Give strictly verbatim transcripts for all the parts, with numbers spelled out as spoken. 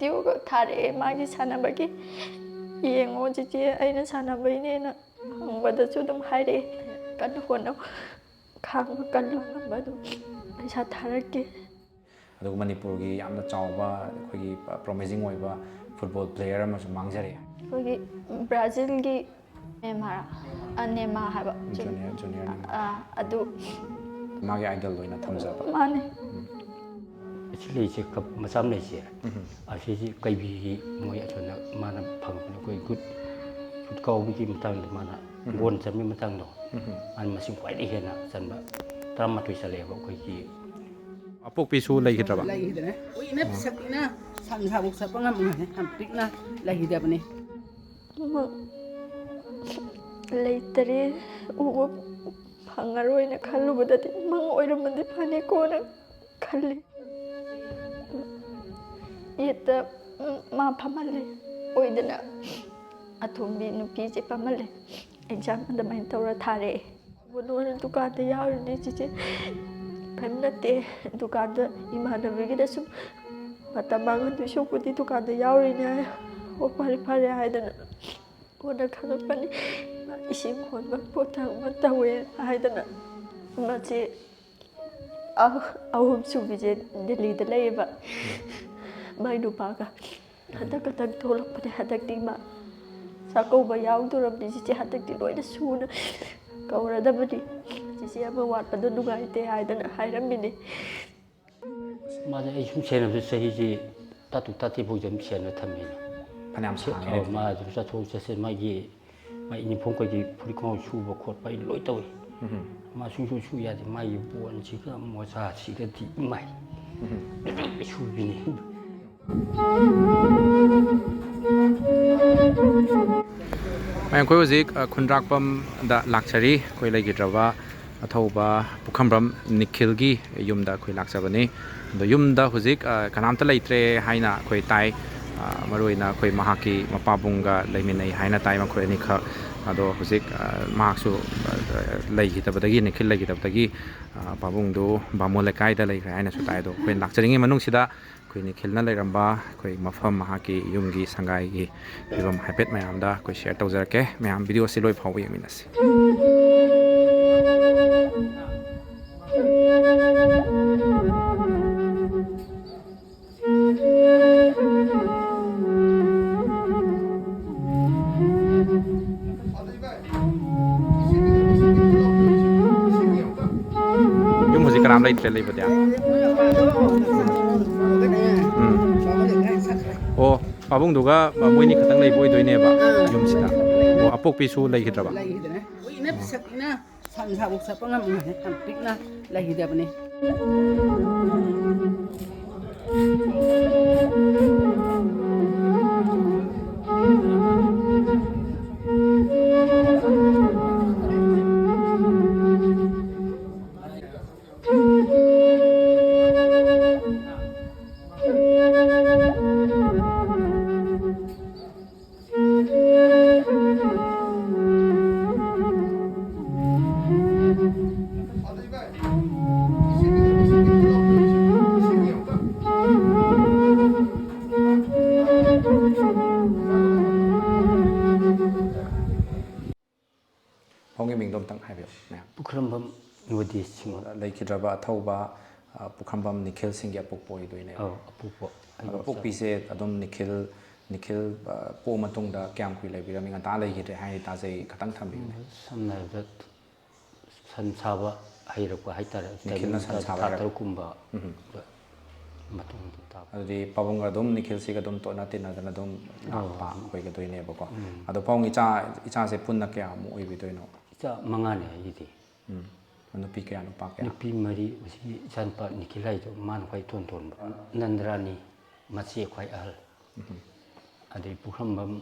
ꯚꯤꯗꯤꯑꯣꯒ ꯊꯥꯔꯛꯑꯦ ꯃꯥꯒꯤ ꯁꯥꯟꯅꯕꯒꯤ꯫ "ꯌꯦꯡꯉꯣ ꯆꯤꯆꯦ, ꯑꯩꯅ ꯁꯥꯟꯅꯕꯩꯅꯦꯅ" ꯍꯪꯕꯗꯁꯨ ꯑꯗꯨꯝ ꯍꯥꯏꯔꯛꯑꯦ, "ꯀꯟꯅ ꯍꯣꯠꯅꯧ, ꯈꯥꯡꯕ ꯀꯜꯂꯨ, ꯉꯝꯕ ꯑꯗꯨꯝ ꯄꯩꯁꯥ ꯊꯥꯔꯛꯀꯦ"꯫ ꯑꯗꯨꯒ ꯃꯅꯤꯄꯨꯔꯒꯤ ꯌꯥꯝꯅ ꯆꯥꯎꯕ, ꯑꯩꯈꯣꯏꯒꯤ ꯄ꯭ꯔꯣꯃꯤꯁꯤꯡ ꯑꯣꯏꯕ ꯐꯨꯠꯕꯣꯜ ꯄ꯭ꯂꯦꯌꯔ ꯑꯃꯁꯨ ꯃꯥꯡꯖꯔꯦ꯫ ꯑꯩꯈꯣꯏꯒꯤ ꯕ꯭ꯔꯥꯖꯤꯜꯒꯤ ꯅꯦꯃꯥꯔ, ꯑ, ꯅꯦꯃꯥ ꯍꯥꯏꯕ꯫ ꯖꯨꯅꯤꯌꯔ, ꯖꯨꯅꯤꯌꯔ ꯅꯦꯃꯥ꯫ ꯑ, ꯑꯗꯨ ꯃꯥꯒꯤ ꯑꯥꯏꯗꯜ ꯑꯣꯏꯅ ꯊꯝꯖꯕ꯫ ꯃꯥꯅꯦ꯫ ꯎꯝ꯫ ꯑꯁꯤ ꯂꯩꯁꯦ, ꯀꯞ ꯃꯆꯥ ꯑꯃ ꯂꯩꯁꯦ꯫ ꯎꯝ꯫ ꯑꯁꯤꯁꯤ ꯀꯩꯕꯤꯒꯤ ꯃꯣꯏ ꯑꯁꯣꯝꯗ ꯃꯥꯅ ꯐꯪꯉꯛꯄꯅꯦ꯫ ꯑꯩꯈꯣꯏ ꯒꯨꯠ ꯐꯨꯠ ꯀꯥꯎꯕꯒꯤ ꯃꯇꯥꯡꯗ ꯃꯥꯅ ꯎꯝ꯫ ꯒꯣꯜ ꯆꯟꯕꯒꯤ ꯃꯇꯥꯡꯗꯣ꯫ ꯎꯝ꯫ ꯃꯥꯅ ꯃꯁꯤꯡ ꯈ꯭ꯋꯥꯏꯗꯒꯤ ꯍꯦꯟꯅ ꯆꯟꯕ ꯇꯔꯥꯃꯥꯊꯣꯏ ꯆꯜꯂꯛꯑꯦꯕ ꯑꯩꯈꯣꯏꯒꯤ꯫ ꯑꯄꯣꯛꯄꯤꯁꯨ ꯂꯩꯈꯤꯗ꯭ꯔꯕ? ꯂꯩꯈꯤꯗ꯭ꯔꯦ꯫ ꯀꯨꯏꯅ ꯄꯤꯁꯛ ꯄꯤꯛꯅ ꯁꯟ ꯁꯥꯕꯧ ꯆꯠꯄ ꯉꯝꯃꯣꯏꯅꯦ꯫ ꯌꯥꯝ ꯄꯤꯛꯅ ꯂꯩꯈꯤꯗꯕꯅꯤ꯫ ꯑꯃ ꯂꯩꯇꯔꯦ, ꯎꯕ ꯐꯪꯉꯔꯣꯏꯅ ꯈꯜꯂꯨꯕꯗꯗꯤ ꯃꯪ ꯑꯣꯏꯔꯝꯃꯗꯤ ꯐꯅꯤꯀꯣꯅ ꯈꯜꯂꯤ꯫ ꯌꯦꯠꯇ, ꯎꯝ, ꯃꯥ ꯐꯝꯍꯜꯂꯦ꯫ ꯑꯣꯏꯗꯅ ꯑꯇꯣꯝꯕꯤ ꯅꯨꯄꯤꯁꯦ ꯐꯝꯍꯜꯂꯦ꯫ ꯑꯦꯛꯖꯥꯝ ꯑꯗꯨꯃꯥꯏꯅ ꯇꯧꯔ ꯊꯥꯔꯛꯑꯦ꯫ ꯂꯣꯟꯅ ꯗꯨꯀꯥꯟꯗ ꯌꯥꯎꯔꯤꯅꯦ ꯆꯤꯆꯦ꯫ ꯀꯔꯤꯝ ꯅꯠꯇꯦ꯫ ꯗꯨꯀꯥꯟꯗ ꯏꯃꯥꯟꯅꯕꯤꯒꯤꯗ ꯁꯨꯝ ꯃꯇꯝ ꯃꯥꯡꯍꯟꯗꯣꯏ ꯁꯔꯨꯛꯄꯨꯗꯤ ꯗꯨꯀꯥꯟꯗ ꯌꯥꯎꯔꯤꯅꯦ ꯍꯥꯏ꯫ "ꯑꯣ, ꯐꯔꯦ, ꯐꯔꯦ" ꯍꯥꯏꯗꯅ ꯀꯣꯟꯅ ꯈꯪꯉꯛꯄꯅꯤ꯫ ꯏꯁꯤꯡ ꯍꯣꯟꯕ, ꯄꯣꯠ ꯊꯥꯡꯕ ꯇꯧꯋꯦ ꯍꯥꯏꯗꯅ꯫ ꯃꯆꯦ ꯑ-, ꯑꯍꯨꯝ ꯁꯨꯕꯤꯁꯦ ꯗꯦꯜꯂꯤꯗ ꯂꯩꯌꯦꯕ, ꯃꯥꯏ ꯅꯨꯄꯥꯒ꯫ ꯍꯟꯗꯛ ꯈꯛꯇꯪ ꯊꯣꯛꯂꯛꯄꯅꯦ꯫ ꯍꯟꯗꯛꯇꯤ ꯃꯥ ꯆꯥꯛꯀꯧꯕ ꯌꯥꯎꯗꯣꯔꯕꯅꯤ ꯆꯤꯆꯦ꯫ ꯍꯟꯗꯛꯇꯤ ꯂꯣꯏꯅ ꯁꯨꯅ ꯀꯧꯔꯗꯕꯅꯤ꯫ ꯆꯤꯆꯦ ꯑꯃ ꯋꯥꯠꯄꯗꯣ ꯅꯨꯡꯉꯥꯏꯇꯦ ꯍꯥꯏꯗꯅ ꯍꯥꯏꯔꯝꯃꯤꯅꯦ꯫ ꯃꯥꯁꯦ ꯑꯩ ꯁꯨꯝ ꯁꯦꯟꯅꯕꯁꯦ ꯆꯍꯤꯁꯤ ꯇꯔꯥꯇꯔꯨꯛ ꯇꯔꯥꯇꯔꯦꯠ ꯐꯥꯎꯁꯦ ꯑꯗꯨꯝ ꯁꯦꯟꯅ ꯊꯝꯃꯦꯅ꯫ ꯐꯅꯌꯥꯝ ꯁꯥꯡꯉꯦ ꯑꯧ, ꯑꯗꯨꯗꯤ꯫ ꯃꯥ ꯑꯗꯨꯝ ꯆꯠꯊꯣꯛ ꯆꯠꯁꯤꯟ ꯃꯥꯒꯤ, ꯃꯥꯒꯤ ꯌꯨꯅꯤꯐꯣꯔꯝ ꯀꯩꯀꯩ ꯐꯨꯔꯤꯠ ꯈꯣꯡꯒ꯭ꯔꯥꯎ ꯁꯨꯕ ꯈꯣꯠꯄ ꯑꯩ ꯂꯣꯏ ꯇꯧꯏ꯫ ꯎꯝ꯫ ꯃꯥ ꯁꯨꯡꯁꯨ ꯁꯨ ꯌꯥꯗꯦ꯫ ꯃꯥꯒꯤ ꯕꯣꯟꯁꯤꯒ ꯃꯣꯖꯥꯁꯤꯒꯗꯤ ꯏꯃꯥꯏ꯫ ꯎꯝ꯫ ꯁꯨꯕꯤꯅꯤ꯫ ꯑꯩꯈꯣꯏ ꯍꯧꯖꯤꯛ, ꯑ, ꯈꯨꯟꯗ꯭ꯔꯥꯛꯄꯝꯗ ꯂꯥꯛꯆꯔꯤ꯫ ꯑꯩꯈꯣꯏ ꯂꯩꯈꯤꯗ꯭ꯔꯕ ꯑꯊꯧꯕ ꯄꯨꯈꯝꯕ꯭ꯔꯝ ꯅꯤꯈꯤꯜꯒꯤ ꯌꯨꯝꯗ ꯑꯩꯈꯣꯏ ꯂꯥꯛꯆꯕꯅꯤ꯫ ꯑꯗꯣ ꯌꯨꯝꯗ ꯍꯧꯖꯤꯛ, ꯑ, ꯀꯅꯥꯝꯇ ꯂꯩꯇ꯭ꯔꯦ ꯍꯥꯏꯅ ꯑꯩꯈꯣꯏ ꯇꯥꯏ꯫ ꯑ, ꯃꯔꯨꯑꯣꯏꯅ ꯑꯩꯈꯣꯏ ꯃꯍꯥꯛꯀꯤ ꯃꯄꯥꯕꯨꯡꯒ ꯂꯩꯃꯤꯟꯅꯩ ꯍꯥꯏꯅ ꯇꯥꯏ ꯃꯈꯣꯏ ꯑꯅꯤꯈꯛ꯫ ꯑꯗꯣ ꯍꯧꯖꯤꯛ, ꯑ, ꯃꯍꯥꯛꯁꯨ, ꯑ, ꯂꯩꯈꯤꯗꯕꯗꯒꯤ, ꯅꯤꯈꯤꯜ ꯂꯩꯈꯤꯗꯕꯗꯒꯤ, ꯑ, ꯄꯥꯕꯨꯡꯗꯨ ꯕꯥꯃꯣꯟ ꯂꯩꯀꯥꯏꯗ ꯂꯩꯈ꯭ꯔꯦ ꯍꯥꯏꯅꯁꯨ ꯇꯥꯏ꯫ ꯑꯗꯣ ꯑꯩꯈꯣꯏꯅ ꯂꯥꯛꯆꯔꯤꯉꯩ ꯃꯅꯨꯡꯁꯤꯗ ꯑꯩꯈꯣꯏ ꯅꯤꯈꯤꯜꯅ ꯂꯩꯔꯝꯕ ꯑꯩꯈꯣꯏ ꯃꯐꯝ, ꯃꯍꯥꯛꯀꯤ ꯌꯨꯝꯒꯤ ꯁꯪꯒꯥꯏꯒꯤ ꯐꯤꯕꯝ ꯍꯥꯏꯐꯦꯠ ꯃꯌꯥꯝꯗ ꯑꯩꯈꯣꯏ ꯁꯤꯌꯔ ꯇꯧꯖꯔꯛꯀꯦ꯫ ꯃꯌꯥꯝ ꯚꯤꯗꯤꯑꯣꯁꯤ ꯂꯣꯏ ꯐꯥꯎꯕ ꯌꯦꯡꯃꯤꯟꯅꯁꯤ꯫ ꯌꯨꯝ ꯍꯧꯖꯤꯛ ꯀꯅꯥꯝ ꯂꯩꯇ꯭ꯔꯦ ꯂꯩꯕꯗꯤ? ꯎꯝ꯫ ꯑꯣ, ꯄꯥꯕꯨꯡꯗꯨꯒ ꯃꯣꯏꯅꯤ ꯈꯛꯇꯪ ꯂꯩꯕ ꯑꯣꯏꯗꯣꯏꯅꯦꯕ ꯌꯨꯝꯁꯤꯗ꯫ ꯑꯣ, ꯑꯄꯣꯛꯄꯤꯁꯨ ꯂꯩꯈꯤꯗ꯭ꯔꯕ? ꯂꯩꯈꯤꯗ꯭ꯔꯦ꯫ ꯀꯨꯏꯅ ꯄꯤꯁꯛ ꯄꯤꯛꯅ ꯁꯟ ꯁꯥꯕꯧ ꯆꯠꯄ ꯉꯝꯃꯣꯏ ꯍꯥꯏꯅ ꯌꯥꯝ ꯄꯤꯛꯅ ꯂꯩꯈꯤꯗꯕꯅꯤ꯫ ꯐꯣꯡꯒꯤ ꯃꯤꯡꯗꯣ ꯑꯝꯇꯪ ꯍꯥꯏꯕꯤꯌꯨ, ꯃꯌꯥꯝ꯫ ꯄꯨꯈ꯭ꯔꯝꯕꯝ ꯅꯣꯗꯤ ꯁꯤꯡ꯫ ꯂꯩꯈꯤꯗ꯭ꯔꯕ ꯑꯊꯧꯕ, ꯑ, ꯄꯨꯈ꯭ꯔꯝꯕꯝ ꯅꯤꯈꯤꯜ ꯁꯤꯡꯒꯤ ꯑꯄꯣꯛꯄ ꯑꯣꯏꯗꯣꯏꯅꯦꯕ꯫ ꯑꯧ, ꯑꯄꯣꯛꯄ꯫ ꯑꯗꯣ ꯑꯄꯣꯛꯄꯤꯁꯦ ꯑꯗꯨꯝ ꯅꯤꯈꯤꯜ, ꯅꯤꯈꯤꯜ, ꯑ, ꯄꯣꯛꯑ ꯃꯇꯨꯡꯗ ꯀꯌꯥꯝ ꯀꯨꯏ ꯂꯩꯕꯤꯔꯝꯃꯤ? ꯉꯟꯇꯥ ꯂꯩꯈꯤꯗ꯭ꯔꯦ ꯍꯥꯏꯅ ꯇꯥꯖꯩ, ꯈꯇꯪ ꯊꯝꯕꯤꯌꯨꯅꯦ꯫ ꯁꯝꯅ ꯍꯥꯏꯔꯕꯗ, ꯁꯟ ꯁꯥꯕ ꯍꯩꯔꯛꯄ ꯍꯥꯏꯇꯥꯔꯦ꯫ ꯅꯤꯈꯤꯜꯅ ꯁꯟ ꯇꯥꯏꯃꯤꯡꯗꯨꯗ ꯁꯥꯕ ꯊꯥ ꯍꯩꯔꯛꯄ꯫ ꯇꯔꯨꯛ ꯀꯨꯝꯕ ꯎꯝ꯫ ꯃꯇꯨꯡꯗ ꯇꯥꯕ꯫ ꯑꯗꯨꯗꯤ ꯄꯥꯕꯨꯡꯒ ꯑꯗꯨꯝ ꯅꯤꯈꯤꯜꯁꯤꯒ ꯑꯗꯨꯝ ꯇꯣꯠꯅ ꯇꯤꯟꯅꯗꯅ ꯑꯗꯨꯝ ꯂꯥꯛꯄ ꯑꯣ꯫ ꯑꯣꯏꯒꯗꯣꯏꯅꯦꯕꯀꯣ꯫ ꯎꯝ꯫ ꯑꯗꯣ ꯄꯥꯕꯨꯡ, ꯏꯆꯥ, ꯏꯆꯥꯁꯦ ꯄꯨꯟꯅ ꯀꯌꯥꯃꯨꯛ ꯑꯣꯏꯕꯤꯗꯣꯏꯅꯣ? ꯏꯆꯥ ꯃꯉꯥꯅꯦ ꯑꯩꯒꯤꯗꯤ꯫ ꯎꯝ꯫ ꯅꯨꯄꯤ ꯀꯌꯥ, ꯅꯨꯄꯥ ꯀꯌꯥ? ꯅꯨꯄꯤ ꯃꯔꯤ, ꯍꯧꯖꯤꯛꯀꯤ ꯏꯆꯥꯅꯨꯄꯥ ꯅꯤꯈꯤꯜ ꯍꯥꯏꯗꯣ ꯃꯥꯅ ꯈ꯭ꯋꯥꯏ ꯏꯇꯣꯟ ꯇꯣꯟꯕ꯫ ꯅꯟꯗ꯭ꯔꯥꯅꯤ ꯃꯆꯦ ꯈ꯭ꯋꯥꯏ ꯑꯍꯜ꯫ ꯎꯝ꯫ ꯑꯗꯩ ꯄꯨꯈ꯭ꯔꯝꯕꯝ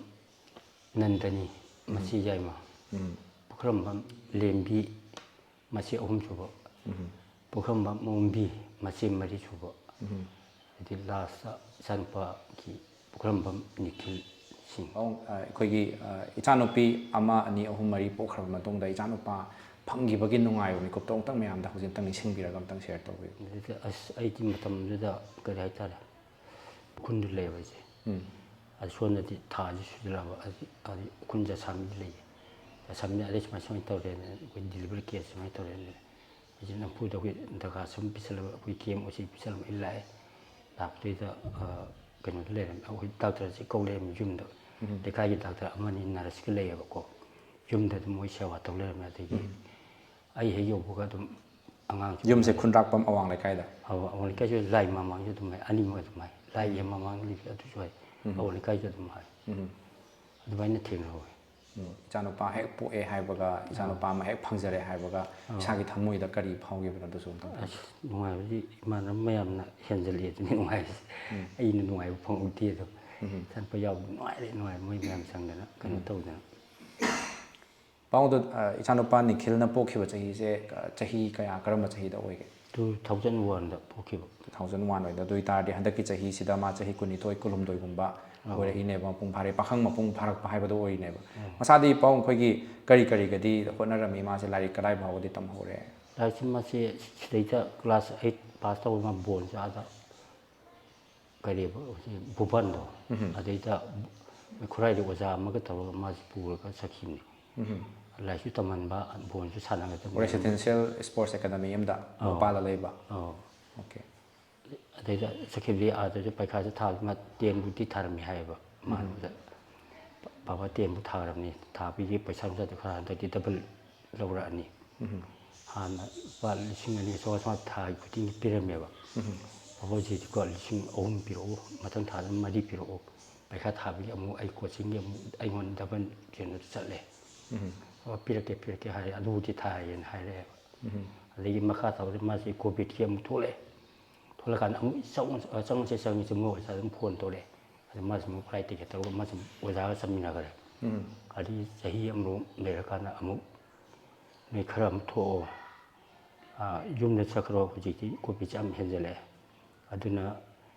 ꯅꯟꯗꯅꯤ ꯎꯝ꯫ ꯃꯆꯦ ꯌꯥꯏꯃ꯫ ꯎꯝ꯫ ꯄꯨꯈ꯭ꯔꯝꯕꯝ ꯂꯦꯝꯕꯤ ꯃꯆꯦ ꯑꯍꯨꯝꯁꯨꯕ꯫ ꯎꯝ꯫ ꯄꯨꯈ꯭ꯔꯝꯕꯝ ꯑꯣꯡꯕꯤ ꯃꯆꯦ ꯃꯔꯤꯁꯨꯕ꯫ ꯎꯝ꯫ ꯍꯥꯏꯗꯤ ꯂꯥꯁꯇ ꯏꯆꯥꯅꯨꯄꯥꯒꯤ ꯄꯨꯈ꯭ꯔꯝꯕꯝ ꯅꯤꯈꯤꯜ ꯁꯤꯡ꯫ ꯑꯣ, ꯑ, ꯑꯩꯈꯣꯏꯒꯤ, ꯑ, ꯏꯆꯥꯅꯨꯄꯤ ꯑꯃ, ꯑꯅꯤ, ꯑꯍꯨꯝ, ꯃꯔꯤ ꯄꯣꯛꯈ꯭ꯔꯕ ꯃꯇꯨꯡꯗ ꯏꯆꯥꯅꯨꯄꯥ ꯐꯪꯈꯤꯕꯒꯤ ꯅꯨꯡꯉꯥꯏꯕ ꯃꯤꯀꯨꯞꯇꯣ ꯑꯃꯨꯛꯇꯪ ꯃꯌꯥꯝꯗ ꯍꯧꯖꯤꯛ ꯑꯃꯨꯛꯇꯪ ꯅꯤꯡꯁꯤꯡꯕꯤꯔꯒ ꯑꯃꯨꯛꯇꯪ ꯁꯤꯌꯔ ꯇꯧꯕꯤꯌꯨ꯫ ꯑꯗꯨꯗꯤ ꯑꯁ, ꯑꯩꯗꯤ ꯃꯇꯝꯗꯨꯗ ꯀꯔꯤ ꯍꯥꯏꯇꯥꯔꯦ, ꯎꯈ꯭ꯔꯨꯜꯗ ꯂꯩꯌꯦꯕ ꯑꯩꯁꯦ꯫ ꯑꯗꯨ ꯁꯣꯝꯗꯗꯤ ꯊꯥꯁꯤ ꯁꯨꯖꯜꯂꯛꯑꯕ, ꯑꯗꯨ, ꯑꯗꯨ ꯎꯈ꯭ꯔꯨꯜ ꯖꯁꯥꯃꯤꯗ ꯂꯩꯌꯦ꯫ ꯖꯁꯥꯃꯤꯗ ꯑꯗꯩ ꯁꯨꯃꯥꯏ, ꯁꯨꯃꯥꯏꯅ ꯇꯧꯔꯦꯅ, ꯑꯩꯈꯣꯏ delivery case ꯁꯨꯃꯥꯏꯅ ꯇꯧꯔꯦꯅ, ꯑꯩꯁꯦ ꯅꯝꯐꯨꯗ ꯑꯩꯈꯣꯏ ꯗꯔꯈꯥꯁ ꯑꯃ ꯄꯤꯁꯜꯂꯒ, ꯑꯩꯈꯣꯏ camp ꯑꯣꯏꯁꯤ ꯄꯤꯁꯜꯂꯒ ꯑꯩ ꯂꯥꯛꯑꯦ꯫ ꯂꯥꯛꯄꯗꯩꯗ, ꯑ, ꯀꯩꯅꯣꯗ ꯂꯩꯔꯝꯃꯦ, ꯑꯩꯈꯣꯏ ꯗꯥꯛꯇꯔꯁꯦ ꯀꯧ ꯂꯩꯔꯝꯃꯦ ꯌꯨꯝꯗ꯫ ꯂꯩꯀꯥꯏꯒꯤ ꯗꯥꯛꯇꯔ ꯑꯃꯅꯤ ꯅꯔꯁꯀ ꯂꯩꯌꯦꯕꯀꯣ꯫ ꯌꯨꯝꯗ ꯑꯗꯨꯝ ꯃꯣꯏ ꯁꯦꯕꯥ ꯇꯧ ꯂꯩꯔꯝꯃꯦ꯫ ꯑꯗꯒꯤ ꯑꯩ ꯍꯦꯛ ꯌꯧꯕꯒ ꯑꯗꯨꯝ ꯑꯉꯥꯡꯁꯨ ꯌꯨꯝꯁꯦ ꯈꯨꯟꯗ꯭ꯔꯥꯛꯄꯝ ꯑꯋꯥꯡ ꯂꯩꯀꯥꯏꯗ? ꯑꯧ, ꯑꯋꯥꯡ ꯂꯩꯀꯥꯏꯁꯨ ꯂꯥꯏ ꯃꯃꯥꯡꯁꯨ ꯑꯗꯨꯝ ꯍꯥꯏ, ꯑꯅꯤꯃꯛ ꯑꯗꯨꯝ ꯍꯥꯏ, ꯂꯥꯏꯒꯤ ꯃꯃꯥꯡ ꯂꯩꯕ ꯑꯗꯨꯁꯨ ꯍꯥꯏ, ꯑꯋꯥꯡ ꯂꯩꯀꯥꯏꯁꯨ ꯑꯗꯨꯝ ꯍꯥꯏ꯫ ꯑꯗꯨꯃꯥꯏꯅ ꯊꯦꯡꯅꯍꯧꯋꯦ꯫ ꯎꯝ, ꯏꯆꯥꯅꯨꯄꯥ ꯍꯦꯛ ꯄꯣꯛꯑꯦ ꯍꯥꯏꯕꯒ, ꯏꯆꯥꯅꯨꯄꯥ ꯑꯃ ꯍꯦꯛ ꯐꯪꯖꯔꯦ ꯍꯥꯏꯕꯒ ꯏꯁꯥꯒꯤ ꯊꯃꯣꯏꯗ ꯀꯔꯤ ꯐꯥꯎꯈꯤꯕꯅꯣ, ꯑꯗꯨꯁꯨ ꯑꯝꯇꯪ ꯊꯝꯕꯤꯌꯨ꯫ ꯑꯁ, ꯅꯨꯡꯉꯥꯏꯕꯗꯤ ꯏꯃꯥꯟꯅꯕ ꯃꯌꯥꯝꯅ ꯍꯦꯟꯖꯜꯂꯤ ꯑꯗꯨꯅꯤ ꯅꯨꯡꯉꯥꯏꯕꯁꯦ꯫ ꯑꯩꯅ ꯅꯨꯡꯉꯥꯏꯕ ꯐꯪꯍꯧꯗꯦ꯫ ꯑꯗꯣ ꯏꯆꯥꯅꯨꯄꯥ ꯌꯥꯎꯕꯗꯤ ꯅꯨꯡꯉꯥꯏꯔꯦ, ꯅꯨꯡꯉꯥꯏꯔꯦ, ꯃꯣꯏ ꯃꯌꯥꯝ ꯆꯪꯗꯅ ꯀꯩꯅꯣ ꯇꯧꯗꯅ꯫ ꯄꯥꯎꯗꯣ, ꯑ, ꯏꯆꯥꯅꯨꯄꯥ ꯅꯤꯈꯤꯜꯅ ꯄꯣꯛꯈꯤꯕ ꯆꯍꯤꯁꯦ, ꯑ, ꯆꯍꯤ ꯀꯌꯥ, ꯀꯔꯝꯕ ꯆꯍꯤꯗ ꯑꯣꯏꯒꯦ? Two thousand one ꯗ ꯄꯣꯛꯈꯤꯕ꯫ Two thousand one ꯑꯣꯏꯗ꯫ ꯑꯗꯨ ꯑꯣꯏꯇꯥꯔꯗꯤ ꯍꯟꯗꯛꯀꯤ ꯆꯍꯤꯁꯤꯗ ꯃꯥ ꯆꯍꯤ ꯀꯨꯟꯅꯤꯊꯣꯏ, ꯀꯨꯟꯍꯨꯝꯗꯣꯏꯒꯨꯝꯕ ꯑꯣꯏꯔꯛꯏꯅꯦꯕ, ꯃꯄꯨꯡ ꯐꯥꯔꯦ, ꯄꯥꯈꯪ ꯃꯄꯨꯡ ꯐꯥꯔꯛꯄ ꯍꯥꯏꯕꯗꯣ ꯑꯣꯏꯔꯤꯅꯦꯕ꯫ ꯃꯁꯥꯗꯤ ꯄꯥꯎ ꯑꯩꯈꯣꯏꯒꯤ ꯀꯔꯤ ꯀꯔꯤꯒꯗꯤ ꯍꯣꯠꯅꯔꯝꯃꯤ? ꯃꯥꯁꯦ ꯂꯥꯏꯔꯤꯛ ꯀꯗꯥꯏ ꯐꯥꯎꯕꯗꯤ ꯇꯝꯍꯧꯔꯦ? ꯂꯥꯏꯔꯤꯛꯁꯤ ꯃꯥꯁꯦ ꯁꯤꯗꯩꯗ class eight pass ꯇꯧꯕ ꯃꯥ ꯕꯣꯟꯁꯦ ꯑꯥꯗ ꯀꯔꯤꯕ, ꯍꯧꯖꯤꯛ ꯚꯨꯕꯟꯗꯣ, ꯑꯗꯩꯗ ꯈꯨꯔꯥꯏꯗ ꯑꯣꯖꯥ ꯑꯃꯒ ꯇꯧꯔꯒ ꯃꯥꯁꯦ ꯄꯨꯔꯒ ꯆꯠꯈꯤꯕꯅꯤ꯫ ꯂꯥꯏꯔꯤꯛꯁꯨ ꯇꯝꯍꯟꯕ, ꯕꯣꯜꯁꯨ ꯁꯥꯟꯅꯒꯗꯕꯅꯤ꯫ Residential Sports Academy ꯑꯃꯗ ꯚꯣꯄꯥꯜꯗ ꯂꯩꯕ? ꯑꯧ꯫ Okay꯫ ꯑꯗꯩꯗ ꯆꯠꯈꯤꯕꯗꯤ ꯑꯥꯗꯁꯨ ꯄꯩꯈꯥꯁꯨ ꯊꯥ-, ꯃꯥ tenꯕꯨꯗꯤ ꯊꯥꯔꯝꯃꯤ ꯍꯥꯏꯌꯦꯕ꯫ ꯃꯥ ꯑꯗꯨꯗ, "ꯕꯥꯕꯥ tenꯕꯨ ꯊꯥꯈ꯭ꯔꯕꯅꯤ, ꯊꯥꯕꯒꯤ ꯄꯩꯁꯥ ꯅꯨꯡꯁꯥꯗꯤ ꯈꯔ ꯍꯟꯗꯛꯇꯤ double ꯂꯧꯔꯛꯑꯅꯤ꯫ ꯍꯥꯟꯅ ꯂꯨꯄꯥ ꯂꯤꯁꯤꯡ ꯑꯅꯤ ꯆꯥꯝꯃꯉꯥ ꯆꯥꯝꯃꯉꯥ ꯊꯥꯒꯤ ꯈꯨꯗꯤꯡꯒꯤ ꯄꯤꯔꯝꯃꯦꯕ꯫ ꯕꯥꯕꯥ ꯍꯧꯖꯤꯛꯇꯤꯀꯣ ꯂꯤꯁꯤꯡ ꯑꯍꯨꯝ ꯄꯤꯔꯛꯎ, ꯃꯊꯪ ꯊꯥꯗ ꯃꯔꯤ ꯄꯤꯔꯛꯎ, ꯄꯩꯈꯥ ꯊꯥꯕꯒꯤ ꯑꯃꯨꯛ ꯑꯩ coachingꯒꯤ ꯑꯃꯨꯛ ꯑꯩꯉꯣꯟꯗ double ꯀꯩꯅꯣꯗ ꯆꯠꯂꯦ꯫ ꯑꯣ, ꯄꯤꯔꯛꯀꯦ, ꯄꯤꯔꯛꯀꯦ ꯍꯥꯏꯔꯦ, ꯑꯗꯨꯕꯨꯗꯤ ꯊꯥꯏꯌꯦꯅ ꯍꯥꯏꯔꯛꯑꯦꯕ꯫ ꯑꯗꯒꯤ ꯃꯈꯥ ꯇꯧꯔꯦ, ꯃꯥꯁꯤ COVIDꯀꯤ ꯑꯃꯨꯛ ꯊꯣꯛꯂꯛꯑꯦ꯫ ꯊꯣꯛꯂꯛꯀꯥꯟꯗ ꯑꯃꯨꯛ ꯆꯪꯉꯁꯦ, ꯆꯪꯉꯁꯦ, ꯆꯪꯉꯁꯦ, ꯃꯣꯏ ꯑꯣꯖꯥ ꯑꯗꯨꯝ phone ꯇꯧꯔꯛꯑꯦ꯫ ꯑꯗ ꯃꯥꯁꯨ ꯑꯃꯨꯛ flight ticket ꯇꯧꯔꯒ ꯃꯥꯁꯨ ꯑꯣꯖꯥꯒ ꯆꯠꯃꯤꯟꯅꯈ꯭ꯔꯦ꯫ ꯑꯗꯒꯤ ꯆꯍꯤ ꯑꯃꯔꯣꯝ ꯂꯩꯔꯀꯥꯟꯗ ꯑꯃꯨꯛ ꯅꯣꯏ ꯈꯔ ꯑꯃꯨꯛ ꯊꯣꯛꯑꯣ, ꯑꯥ, ꯌꯨꯝꯗ ꯆꯠꯈ꯭ꯔꯣ, ꯍꯧꯖꯤꯛꯇꯤ COVIDꯁꯦ ꯌꯥꯝ ꯍꯦꯟꯖꯜꯂꯛꯑꯦ꯫ ꯑꯗꯨꯅ,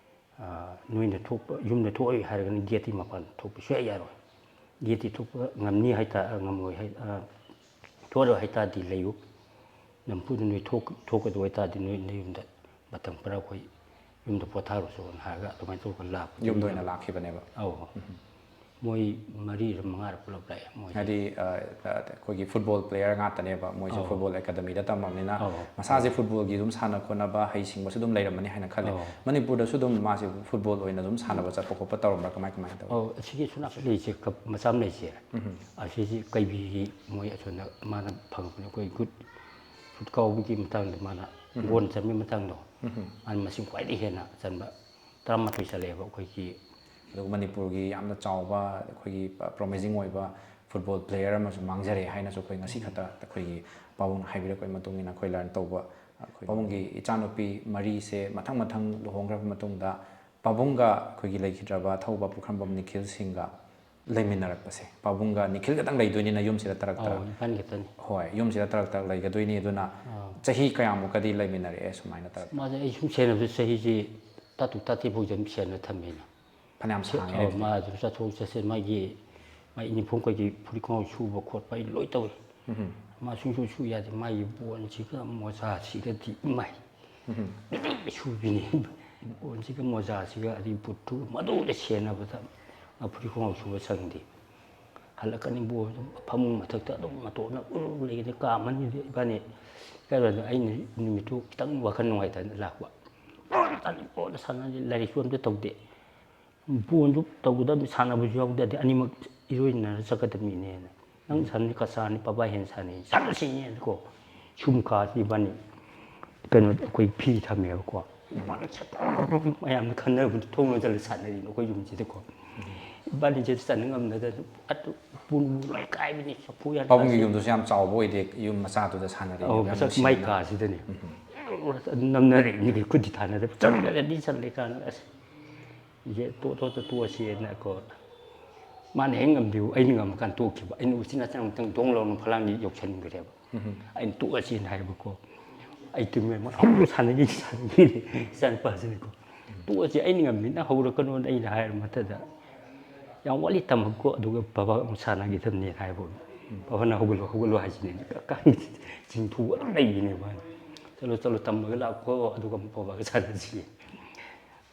ꯑꯥ, ꯅꯣꯏꯅ ꯊꯣꯛꯄ, ꯌꯨꯝꯗ ꯊꯣꯛꯑꯣꯏ ꯍꯥꯏꯔꯒꯅ gateꯇꯤ ꯃꯄꯥꯟ ꯊꯣꯛꯄ ꯁꯨꯡꯌꯥ ꯌꯥꯔꯣꯏ꯫ Gateꯇꯤ ꯊꯣꯛꯄ ꯉꯝꯅꯤ ꯍꯥꯏꯇꯥ-, ꯉꯝꯃꯣꯏ ꯍꯥꯏ-, ꯑꯥ, ꯊꯣꯛꯑꯔꯣꯏ ꯍꯥꯏꯇꯥꯔꯗꯤ ꯂꯩꯌꯨ꯫ ꯅꯝꯐꯨꯗ ꯅꯣꯏ ꯊꯣꯛ-, ꯊꯣꯛꯀꯗꯕ ꯑꯣꯏꯇꯥꯔꯗꯤ ꯅꯣꯏ ꯅꯌꯨꯝꯗ ꯃꯇꯝ ꯈꯔ ꯑꯩꯈꯣꯏ ꯌꯨꯝꯗ ꯄꯣꯊꯥꯔꯨꯁꯣꯅ ꯍꯥꯏꯔꯒ ꯑꯗꯨꯃꯥꯏꯅ ꯇꯧꯔꯒ ꯂꯥꯛꯄ꯫ ꯌꯨꯝꯗ ꯑꯣꯏꯅ ꯂꯥꯛꯈꯤꯕꯅꯦꯕ꯫ ꯑꯧ꯫ ꯃꯣꯏ ꯃꯔꯤꯔ ꯃꯉꯥꯔ ꯄꯨꯂꯞ ꯂꯥꯛꯑꯦ ꯃꯣꯏꯁꯦ꯫ ꯍꯥꯏꯗꯤ ꯑ, ꯑ, ꯑꯩꯈꯣꯏꯒꯤ ꯐꯨꯠꯕꯣꯜ ꯄ꯭ꯂꯦꯌꯔ ꯉꯥꯛꯇꯅꯦꯕ ꯃꯣꯏꯁꯦ꯫ ꯑꯧ꯫ ꯐꯨꯠꯕꯣꯜ ꯑꯦꯀꯥꯗꯃꯤꯗ ꯇꯝꯃꯕꯅꯤꯅ ꯑꯧ꯫ ꯃꯁꯥꯁꯦ ꯐꯨꯠꯕꯣꯜꯒꯤ ꯑꯗꯨꯝ ꯁꯥꯟꯅ ꯈꯣꯠꯅꯕ ꯍꯩꯁꯤꯡꯕꯁꯨ ꯑꯗꯨꯝ ꯂꯩꯔꯝꯃꯅꯤ ꯍꯥꯏꯅ ꯈꯜꯂꯦ꯫ ꯑꯧ꯫ ꯃꯅꯤꯄꯨꯔꯗꯁꯨ ꯑꯗꯨꯝ ꯃꯥꯁꯦ ꯐꯨꯠꯕꯣꯜ ꯑꯣꯏꯅ ꯑꯗꯨꯝ ꯁꯥꯟꯅꯕ ꯆꯠꯄ ꯈꯣꯠꯄ ꯇꯧꯔꯝꯕ꯭ꯔꯥ, ꯀꯃꯥꯏ ꯀꯃꯥꯏꯅ ꯇꯧꯋꯤ? ꯑꯧ, ꯑꯁꯤꯒꯤ ꯁꯨꯅꯥꯛ ꯂꯩꯁꯦ, ꯀꯞ ꯃꯆꯥ ꯑꯃ ꯂꯩꯁꯦ꯫ ꯑꯁꯤꯁꯤ ꯀꯩꯕꯤꯒꯤ ꯃꯣꯏ ꯑꯁꯣꯝꯗ ꯃꯥꯅ ꯐꯪꯉꯛꯄꯅꯦ꯫ ꯑꯩꯈꯣꯏ ꯒꯨꯠ ꯐꯨꯠ ꯀꯥꯎꯕꯒꯤ ꯃꯇꯥꯡꯗ ꯃꯥꯅ ꯒꯣꯜ ꯆꯟꯕꯒꯤ ꯃꯇꯥꯡꯗꯣ, ꯃꯥꯅ ꯃꯁꯤꯡ ꯈ꯭ꯋꯥꯏꯗꯒꯤ ꯍꯦꯟꯅ ꯆꯟꯕ ꯇꯔꯥꯃꯥꯊꯣꯏ ꯆꯜꯂꯦꯕ ꯑꯩꯈꯣꯏꯒꯤ꯫ ꯑꯗꯨꯒ ꯃꯅꯤꯄꯨꯔꯒꯤ ꯌꯥꯝꯅ ꯆꯥꯎꯕ, ꯑꯩꯈꯣꯏꯒꯤ ꯄ꯭ꯔꯣꯃꯤꯁꯤꯡ ꯑꯣꯏꯕ ꯐꯨꯠꯕꯣꯜ ꯄ꯭ꯂꯦꯌꯔ ꯑꯃꯁꯨ ꯃꯥꯡꯖꯔꯦ ꯍꯥꯏꯅꯁꯨ ꯑꯩꯈꯣꯏ ꯉꯁꯤ ꯈꯛꯇ ꯑꯩꯈꯣꯏꯒꯤ ꯄꯥꯕꯨꯡꯅ ꯍꯥꯏꯕꯤꯔꯛꯄꯒꯤ ꯃꯇꯨꯡ ꯏꯟꯅ ꯑꯩꯈꯣꯏ ꯂꯔꯟ ꯇꯧꯕ, ꯑꯩꯈꯣꯏ ꯄꯥꯕꯨꯡꯒꯤ ꯏꯆꯥꯅꯨꯄꯤ ꯃꯔꯤꯁꯦ ꯃꯊꯪ ꯃꯊꯪ ꯂꯨꯍꯣꯡꯈ꯭ꯔꯕ ꯃꯇꯨꯡꯗ ꯄꯥꯕꯨꯡꯒ ꯑꯩꯈꯣꯏꯒꯤ ꯂꯩꯈꯤꯗ꯭ꯔꯕ ꯊꯧꯕ ꯄꯨꯈ꯭ꯔꯝꯕꯝ ꯅꯤꯈꯤꯜ ꯁꯤꯡꯒ ꯂꯩꯃꯤꯟꯅꯔꯛꯄꯁꯦ, ꯄꯥꯕꯨꯡꯒ ꯅꯤꯈꯤꯜ ꯈꯛꯇꯪ ꯂꯩꯗꯣꯏꯅꯤꯅ ꯌꯨꯝꯁꯤꯗ ꯇꯔꯛ ꯇꯔꯛ꯫ ꯑꯧ, ꯏꯕꯥꯅꯤ ꯈꯛꯇꯅꯤ꯫ ꯍꯣꯏ, ꯌꯨꯝꯁꯤꯗ ꯇꯔꯛ ꯇꯔꯛ ꯂꯩꯒꯗꯣꯏꯅꯤ꯫ ꯑꯗꯨꯅ ꯆꯍꯤ ꯀꯌꯥꯃꯨꯛꯀꯗꯤ ꯂꯩꯃꯤꯟꯅꯔꯛꯑꯦ ꯁꯨꯃꯥꯏꯅ ꯇꯔꯛ ꯇꯔꯛ? ꯃꯥꯁꯦ ꯑꯩ ꯁꯨꯝ ꯁꯦꯟꯅꯕꯁꯦ ꯆꯍꯤꯁꯤ ꯇꯔꯥ ꯇꯔꯨꯛ ꯇꯔꯥ ꯇꯔꯦꯠ ꯐꯥꯎꯁꯦ ꯑꯗꯨꯝ ꯁꯦꯟꯅ ꯊꯝꯃꯦꯅ꯫ ꯐꯅꯌꯥꯝ ꯁꯥꯡꯉꯦ ꯑꯧ, ꯑꯗꯨꯗꯤ꯫ ꯃꯥ ꯑꯗꯨꯝ ꯆꯠꯊꯣꯛ ꯆꯠꯁꯤꯟ ꯃꯥꯒꯤ, ꯃꯥꯒꯤ ꯏꯅꯤꯐꯣꯝ ꯀꯩꯀꯩ ꯐꯨꯔꯤꯠ ꯈꯣꯡꯒ꯭ꯔꯥꯎ ꯁꯨꯕ ꯈꯣꯠꯄ ꯑꯩ ꯂꯣꯏ ꯇꯧꯏ꯫ ꯃꯥ ꯁꯨꯡꯁꯨ ꯁꯨ ꯌꯥꯗꯦ꯫ ꯃꯥꯒꯤ ꯕꯣꯟꯁꯤꯒ ꯃꯣꯖꯥꯁꯤꯒꯗꯤ ꯏꯃꯥꯏ꯫ ꯁꯨꯕꯤꯅꯤ꯫ ꯕꯣꯟꯁꯤꯒ ꯃꯣꯖꯥꯁꯤꯒ ꯑꯗꯩ ꯕꯨꯠꯇꯨ ꯃꯗꯨꯗ ꯁꯦꯟꯅꯕꯗ ꯃꯥ ꯐꯨꯔꯤꯠ ꯈꯣꯡꯒ꯭ꯔꯥꯎ ꯁꯨꯕ ꯁꯪꯗꯦ꯫ ꯍꯜꯂꯛꯀꯅꯤ ꯕꯣꯟꯗꯨ ꯐꯃꯨꯡ ꯃꯊꯛꯇ ꯑꯗꯨꯝ ꯃꯇꯣꯟꯅ ꯎꯔꯨ ꯂꯩꯒꯅꯤ꯫ ꯀꯥ ꯃꯅꯨꯡꯗ ꯏꯕꯥꯅꯤ ꯀꯩꯅꯣꯗ ꯑꯩꯅ ꯅꯨꯃꯤꯠꯇꯨ ꯈꯤꯇꯪ ꯋꯥꯈꯜ ꯅꯨꯡꯉꯥꯏꯇꯅ ꯂꯥꯛꯄ꯫ ꯕꯣꯟ ꯁꯥꯟꯅꯗꯦ, ꯂꯥꯏꯔꯤꯛꯁꯨ ꯑꯝꯇ ꯇꯧꯗꯦ꯫ ꯕꯣꯟꯁꯨ ꯇꯧꯒꯗꯕꯅꯤ, ꯁꯥꯟꯅꯕꯁꯨ ꯌꯥꯎꯗꯦ, ꯑꯗꯩ ꯑꯅꯤꯃꯛ ꯏꯔꯣꯏꯅꯔ ꯆꯠꯀꯗꯕ ꯃꯤꯅꯦꯅ꯫ ꯅꯪ ꯁꯥꯟꯅꯅꯤ ꯀꯆꯥꯅꯤ, ꯄꯕꯥ ꯍꯦꯟꯅ ꯁꯥꯟꯅꯩ, ꯁꯥꯟꯅꯁꯤꯅꯦꯅꯀꯣ꯫ ꯁꯨꯝ ꯀꯥꯁꯤ ꯏꯕꯥꯅꯤ ꯀꯩꯅꯣ ꯑꯩꯈꯣꯏ ꯐꯤ ꯊꯝꯃꯦꯕꯀꯣ꯫ ꯃꯌꯥꯝꯅ ꯈꯟꯅꯕꯗ ꯊꯣꯡ ꯂꯣꯟꯁꯤꯜꯂ ꯁꯥꯟꯅꯔꯤꯅ ꯑꯩꯈꯣꯏ ꯌꯨꯝꯁꯤꯗꯀꯣ꯫ ꯏꯕꯥꯅꯤꯁꯦ ꯆꯟ ꯉꯝꯗꯗꯅ ꯑꯗꯨ ꯄꯨ ꯂꯣꯏ ꯀꯥꯏꯕꯅꯤ, ꯆꯐꯨ ꯌꯥꯝ ꯄꯥꯕꯨꯡꯒꯤ ꯀꯥꯏꯕꯅꯤ꯫ ꯌꯨꯝꯗꯨꯁꯨ ꯌꯥꯝ ꯆꯥꯎꯕ ꯑꯣꯏꯗꯦ, ꯌꯨꯝ ꯃꯆꯥꯗꯨꯗ ꯁꯥꯟꯅꯔꯤ꯫ ꯑꯧ, ꯌꯥꯝ ꯃꯊꯛ ꯅꯨꯡꯁꯤꯅ꯫ ꯃꯥꯏ ꯀꯥꯁꯤꯗꯅꯤ꯫ ꯅꯝꯅꯔꯛꯏꯅꯤ, ꯈꯨꯠꯇꯤ ꯊꯥꯅꯗꯕ, ꯆꯟꯈ꯭ꯔꯗꯤ ꯆꯜꯂꯦ ꯀꯥꯟꯅ ꯑꯁ ꯏꯁꯦ ꯇꯣꯛ ꯇꯣꯛꯇ ꯇꯣꯛꯑꯁꯦꯅ ꯀꯣ꯫ ꯃꯥꯅ ꯍꯦꯛ ꯉꯝꯗꯦꯕꯨ ꯑꯩꯅ ꯉꯝꯃꯀꯥꯟꯗ ꯇꯣꯛꯈꯤꯕ꯫ ꯑꯩꯅ ꯎꯆꯤꯟ ꯅꯥꯆꯤꯟꯅ ꯑꯃꯨꯛꯇꯪ ꯗꯣꯡ ꯂꯥꯎꯅ ꯐꯂꯥꯡꯗꯤ ꯌꯧꯁꯟꯈ꯭ꯔꯦꯕ꯫ ꯑꯩꯅ ꯇꯣꯛꯑꯁꯦꯅ ꯍꯥꯏꯕꯀꯣ꯫ ꯑꯩ ꯇꯨꯝꯃꯦ, ꯃꯥ ꯍꯧꯔ ꯁꯥꯟꯅꯒꯦ ꯁꯥꯟꯅꯒꯦ ꯏꯆꯥꯅꯨꯄꯥꯁꯤꯅꯀꯣ꯫ ꯇꯣꯛꯑꯁꯦ, ꯑꯩꯅ ꯉꯝꯃꯤ, ꯅꯪ ꯍꯧꯔꯛꯀꯅꯣꯅ ꯑꯩꯅ ꯍꯥꯏꯔ ꯃꯊꯛꯇ ꯌꯥꯝ ꯋꯥꯠꯂꯤ ꯇꯝꯃꯛꯀꯣ, ꯑꯗꯨꯒ ꯕꯕꯥ ꯑꯃꯨꯛ ꯁꯥꯟꯅꯈꯤꯗꯕꯅꯦꯅ ꯍꯥꯏꯕ꯫ ꯕꯕꯥꯅ ꯍꯧꯒꯠꯂꯣ ꯍꯧꯒꯠꯂꯣ ꯍꯥꯏꯁꯤꯅꯦ꯫ ꯀ-, ꯀ-, ꯆꯤꯡꯊꯣꯛꯑ ꯑꯗꯨꯝ ꯂꯩꯕꯅꯦꯕ꯫ ꯆꯠꯂꯣ ꯆꯠꯂꯣ ꯇꯝꯃꯒ ꯂꯥꯛꯈꯣ, ꯑꯗꯨꯒ ꯑꯃꯨꯛ ꯕꯕꯥꯒ ꯁꯥꯟꯅꯁꯤ꯫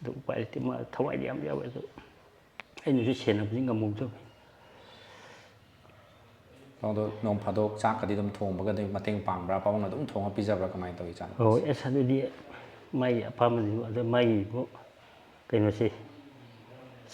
ꯑꯗꯨ ꯎꯄꯥꯏ ꯂꯩꯇꯦ꯫ ꯃꯥ ꯊꯋꯥꯏꯗꯤ ꯌꯥꯝ ꯌꯥꯎꯋꯦ, ꯑꯗꯨ ꯑꯩꯅꯁꯨ ꯁꯦꯟꯅꯕꯁꯤ ꯉꯝꯍꯧꯗꯕ꯫ ꯑꯗꯣ ꯅꯣꯡ ꯐꯥꯗꯣꯛ ꯆꯥꯛꯀꯗꯤ ꯑꯗꯨꯝ ꯊꯣꯡꯕꯒꯗꯤ ꯃꯇꯦꯡ ꯄꯥꯡꯕ꯭ꯔꯥ? ꯄꯥꯕꯨꯡꯅ ꯑꯗꯨꯝ ꯊꯣꯡꯉ ꯄꯤꯖꯕ꯭ꯔꯥ? ꯀꯃꯥꯏꯅ ꯇꯧꯏ ꯏꯆꯥꯅ? ꯍꯣꯏ, ꯑꯁ, ꯑꯗꯨꯗꯤ ꯃꯥꯒꯤ ꯑꯄꯥꯝꯕꯅꯤ꯫ ꯑꯗ ꯃꯥꯒꯤꯕꯨ ꯀꯩꯅꯣꯁꯦ,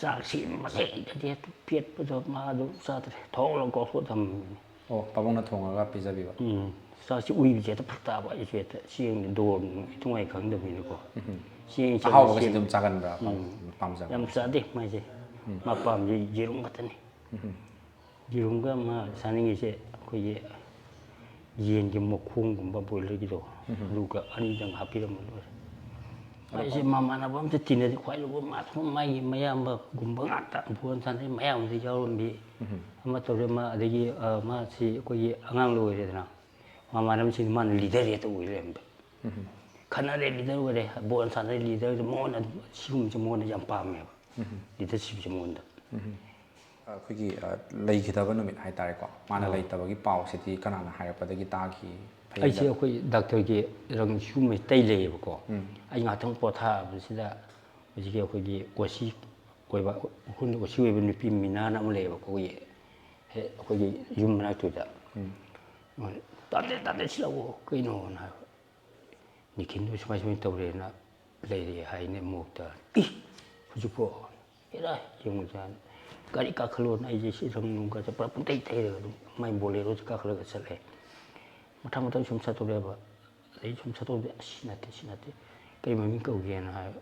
ꯆꯥꯛꯁꯤ ꯃꯊꯦꯜꯗꯗꯤ ꯍꯦꯛꯇ ꯄꯦꯠꯄꯗꯣ ꯃꯥ ꯑꯗꯨꯝ ꯆꯥꯗ꯭ꯔꯦ, ꯊꯣꯛꯂ ꯀꯣꯛꯊꯣꯛ ꯊꯝꯃꯤꯅꯤ꯫ ꯑꯣ, ꯄꯥꯕꯨꯡꯅ ꯊꯣꯡꯉꯒ ꯄꯤꯖꯕꯤꯕ? ꯎꯝ, ꯆꯥꯛꯁꯤ ꯎꯏꯕꯁꯦ ꯍꯦꯛꯇ ꯐꯔꯛ ꯇꯥꯕ꯫ ꯑꯩꯁꯨ ꯍꯦꯛꯇ ꯆꯦꯡꯗꯣ ꯗꯣꯔ ꯅꯨꯡ ꯏꯊꯨꯡꯉꯥꯏ ꯈꯪꯗꯕꯅꯤꯅꯀꯣ꯫ ꯎꯝ꯫ ꯆꯦꯡ ꯑꯍꯥꯎꯕꯒꯁꯤ ꯆꯦꯡ ꯑꯗꯨꯝ ꯆꯥꯒꯟꯕ꯭ꯔꯥ? ꯎꯝ꯫ ꯄꯥꯝꯖꯕ? ꯌꯥꯝ ꯆꯥꯗꯦ ꯃꯥꯏꯁꯦ꯫ ꯎꯝ꯫ ꯃꯥ ꯄꯥꯝꯖꯩ ꯌꯦꯔꯨꯝ ꯈꯛꯇꯅꯤ꯫ ꯎꯝ꯫ ꯌꯦꯔꯨꯝꯒ ꯃꯥ ꯆꯥꯅꯤꯡꯉꯤꯁꯦ ꯑꯩꯈꯣꯏꯒꯤ ꯌꯦꯟꯒꯤ ꯃꯈꯣꯡꯒꯨꯝꯕ, ꯕꯣꯏꯂꯔꯒꯤꯗꯣ, ꯎꯝ꯫ ꯑꯗꯨꯒ ꯑꯅꯤꯗꯪ ꯍꯥꯞꯄꯤꯔꯝꯕ ꯂꯣꯏꯔꯦ꯫ ꯑꯩꯁꯦ ꯃꯃꯥꯟꯅꯕ ꯑꯝꯇ ꯇꯤꯟꯅꯗꯦ, ꯈ꯭ꯋꯥꯏ ꯂꯨꯕ ꯃꯥ ꯃꯥꯒꯤ ꯃꯌꯥꯝꯕꯒꯨꯝꯕ ꯉꯥꯛꯇ꯫ ꯕꯣꯜ ꯁꯥꯟꯅꯩ ꯃꯌꯥꯝꯕꯗ ꯌꯥꯎꯔꯝꯕꯤ ꯎꯝ꯫ ꯑꯃ ꯇꯧꯔꯦ꯫ ꯃꯥ ꯑꯗꯒꯤ, ꯑ, ꯃꯥꯁꯤ ꯑꯩꯈꯣꯏꯒꯤ ꯑꯉꯥꯡ ꯂꯣꯏꯔꯦꯗꯅ, ꯃꯃꯥꯟꯅꯕꯁꯤꯡ ꯃꯥꯅ ꯂꯤꯗꯔ ꯍꯦꯛꯇ ꯑꯣꯏ ꯂꯩꯔꯝꯕ꯫ ꯎꯝ꯫ ꯈꯠꯅꯔꯦ, ꯂꯤꯗꯔ ꯑꯣꯏꯔꯦ, ꯕꯣꯜ ꯁꯥꯟꯅꯔꯦ, ꯂꯤꯗꯔꯗ ꯃꯉꯣꯟꯗ ꯑꯗꯨꯝ ꯁꯤꯒꯨꯝꯕꯁꯦ ꯃꯉꯣꯟꯗ ꯌꯥꯝ ꯄꯥꯝꯃꯦꯕ꯫ ꯎꯝ꯫ ꯂꯤꯗꯔꯁꯤꯞꯁꯦ ꯃꯉꯣꯟꯗ꯫ ꯎꯝ꯫ ꯑꯩꯈꯣꯏꯒꯤ, ꯑ, ꯂꯩꯈꯤꯗꯕ ꯅꯨꯃꯤꯠ ꯍꯥꯏꯇꯥꯔꯦꯀꯣ, ꯃꯥꯅ ꯑꯥ꯫ ꯂꯩꯇꯕꯒꯤ ꯄꯥꯎꯁꯤꯗꯤ ꯀꯅꯥꯅ ꯍꯥꯏꯔꯛꯄꯗꯒꯤ ꯇꯥꯈꯤ? ꯑꯩꯁꯦ ꯐꯩꯌꯦꯡꯗ? ꯑꯩꯈꯣꯏ ꯗꯥꯛꯇꯔꯒꯤ ꯔꯪ ꯁꯤꯒꯨꯝꯕꯁꯦ ꯇꯩ ꯂꯩꯌꯦꯕꯀꯣ꯫ ꯎꯝ꯫ ꯑꯩ ꯉꯥꯛꯇꯪ ꯄꯣꯊꯥꯕꯁꯤꯗ ꯍꯧꯖꯤꯛꯀꯤ ꯑꯩꯈꯣꯏꯒꯤ ꯑꯣ ꯁꯤ ꯑꯣꯏꯕ, ꯎꯈ꯭ꯔꯨꯜ ꯑꯣ ꯁꯤ ꯑꯣꯏꯕ ꯅꯨꯄꯤ ꯃꯤꯅꯥꯅ ꯑꯃ ꯂꯩꯌꯦꯕꯀꯣ, ꯑꯩꯈꯣꯏꯒꯤ ꯍꯦꯛ ꯑꯩꯈꯣꯏꯒꯤ ꯌꯨꯝ ꯃꯅꯥꯛꯇꯨꯗ꯫ ꯎꯝ꯫ ꯇꯥꯗꯦ, ꯇꯥꯗꯦ, ꯁꯤ ꯂꯥꯛꯑꯣ, ꯀꯩꯅꯣꯅ ꯍꯥꯏꯕ꯫ "ꯅꯤꯈꯤꯟꯗꯨ ꯁꯨꯃꯥꯏ ꯁꯨꯃꯥꯏꯅ ꯇꯧꯔꯦꯅ ꯂꯩꯔꯦ ꯍꯥꯏꯅꯦ ꯃꯣꯛꯇ"꯫ "ꯏ! ꯍꯧꯖꯤꯛꯄꯣ?" "ꯑꯦꯔꯥ, ꯌꯦꯡꯉꯨꯁꯦ" ꯍꯥꯏꯅ ꯒꯥꯔꯤ ꯀꯥꯈꯠꯂꯣꯅ ꯑꯩꯁꯦ ꯁꯤ ꯔꯪ ꯅꯨꯡꯒꯁꯦ ꯄꯨꯔꯥ ꯄꯨꯡꯇꯩ ꯇꯩꯔꯒ ꯑꯗꯨꯝ ꯃꯥꯏ ꯕꯣꯂꯦꯔꯣꯁꯦ ꯀꯥꯈꯠꯂꯒ ꯆꯠꯂꯦ꯫ ꯃꯊꯪ ꯃꯊꯪ ꯁꯨꯝ ꯆꯠꯇꯣꯔꯦꯕ꯫ ꯑꯗꯩ ꯁꯨꯝ ꯆꯠꯇꯣꯔꯦ, "ꯑꯁ, ꯁꯤ ꯅꯠꯇꯦ, ꯁꯤ ꯅꯠꯇꯦ, ꯀꯔꯤ ꯃꯃꯤꯡ ꯀꯧꯒꯦꯅ" ꯍꯥꯏꯕ꯫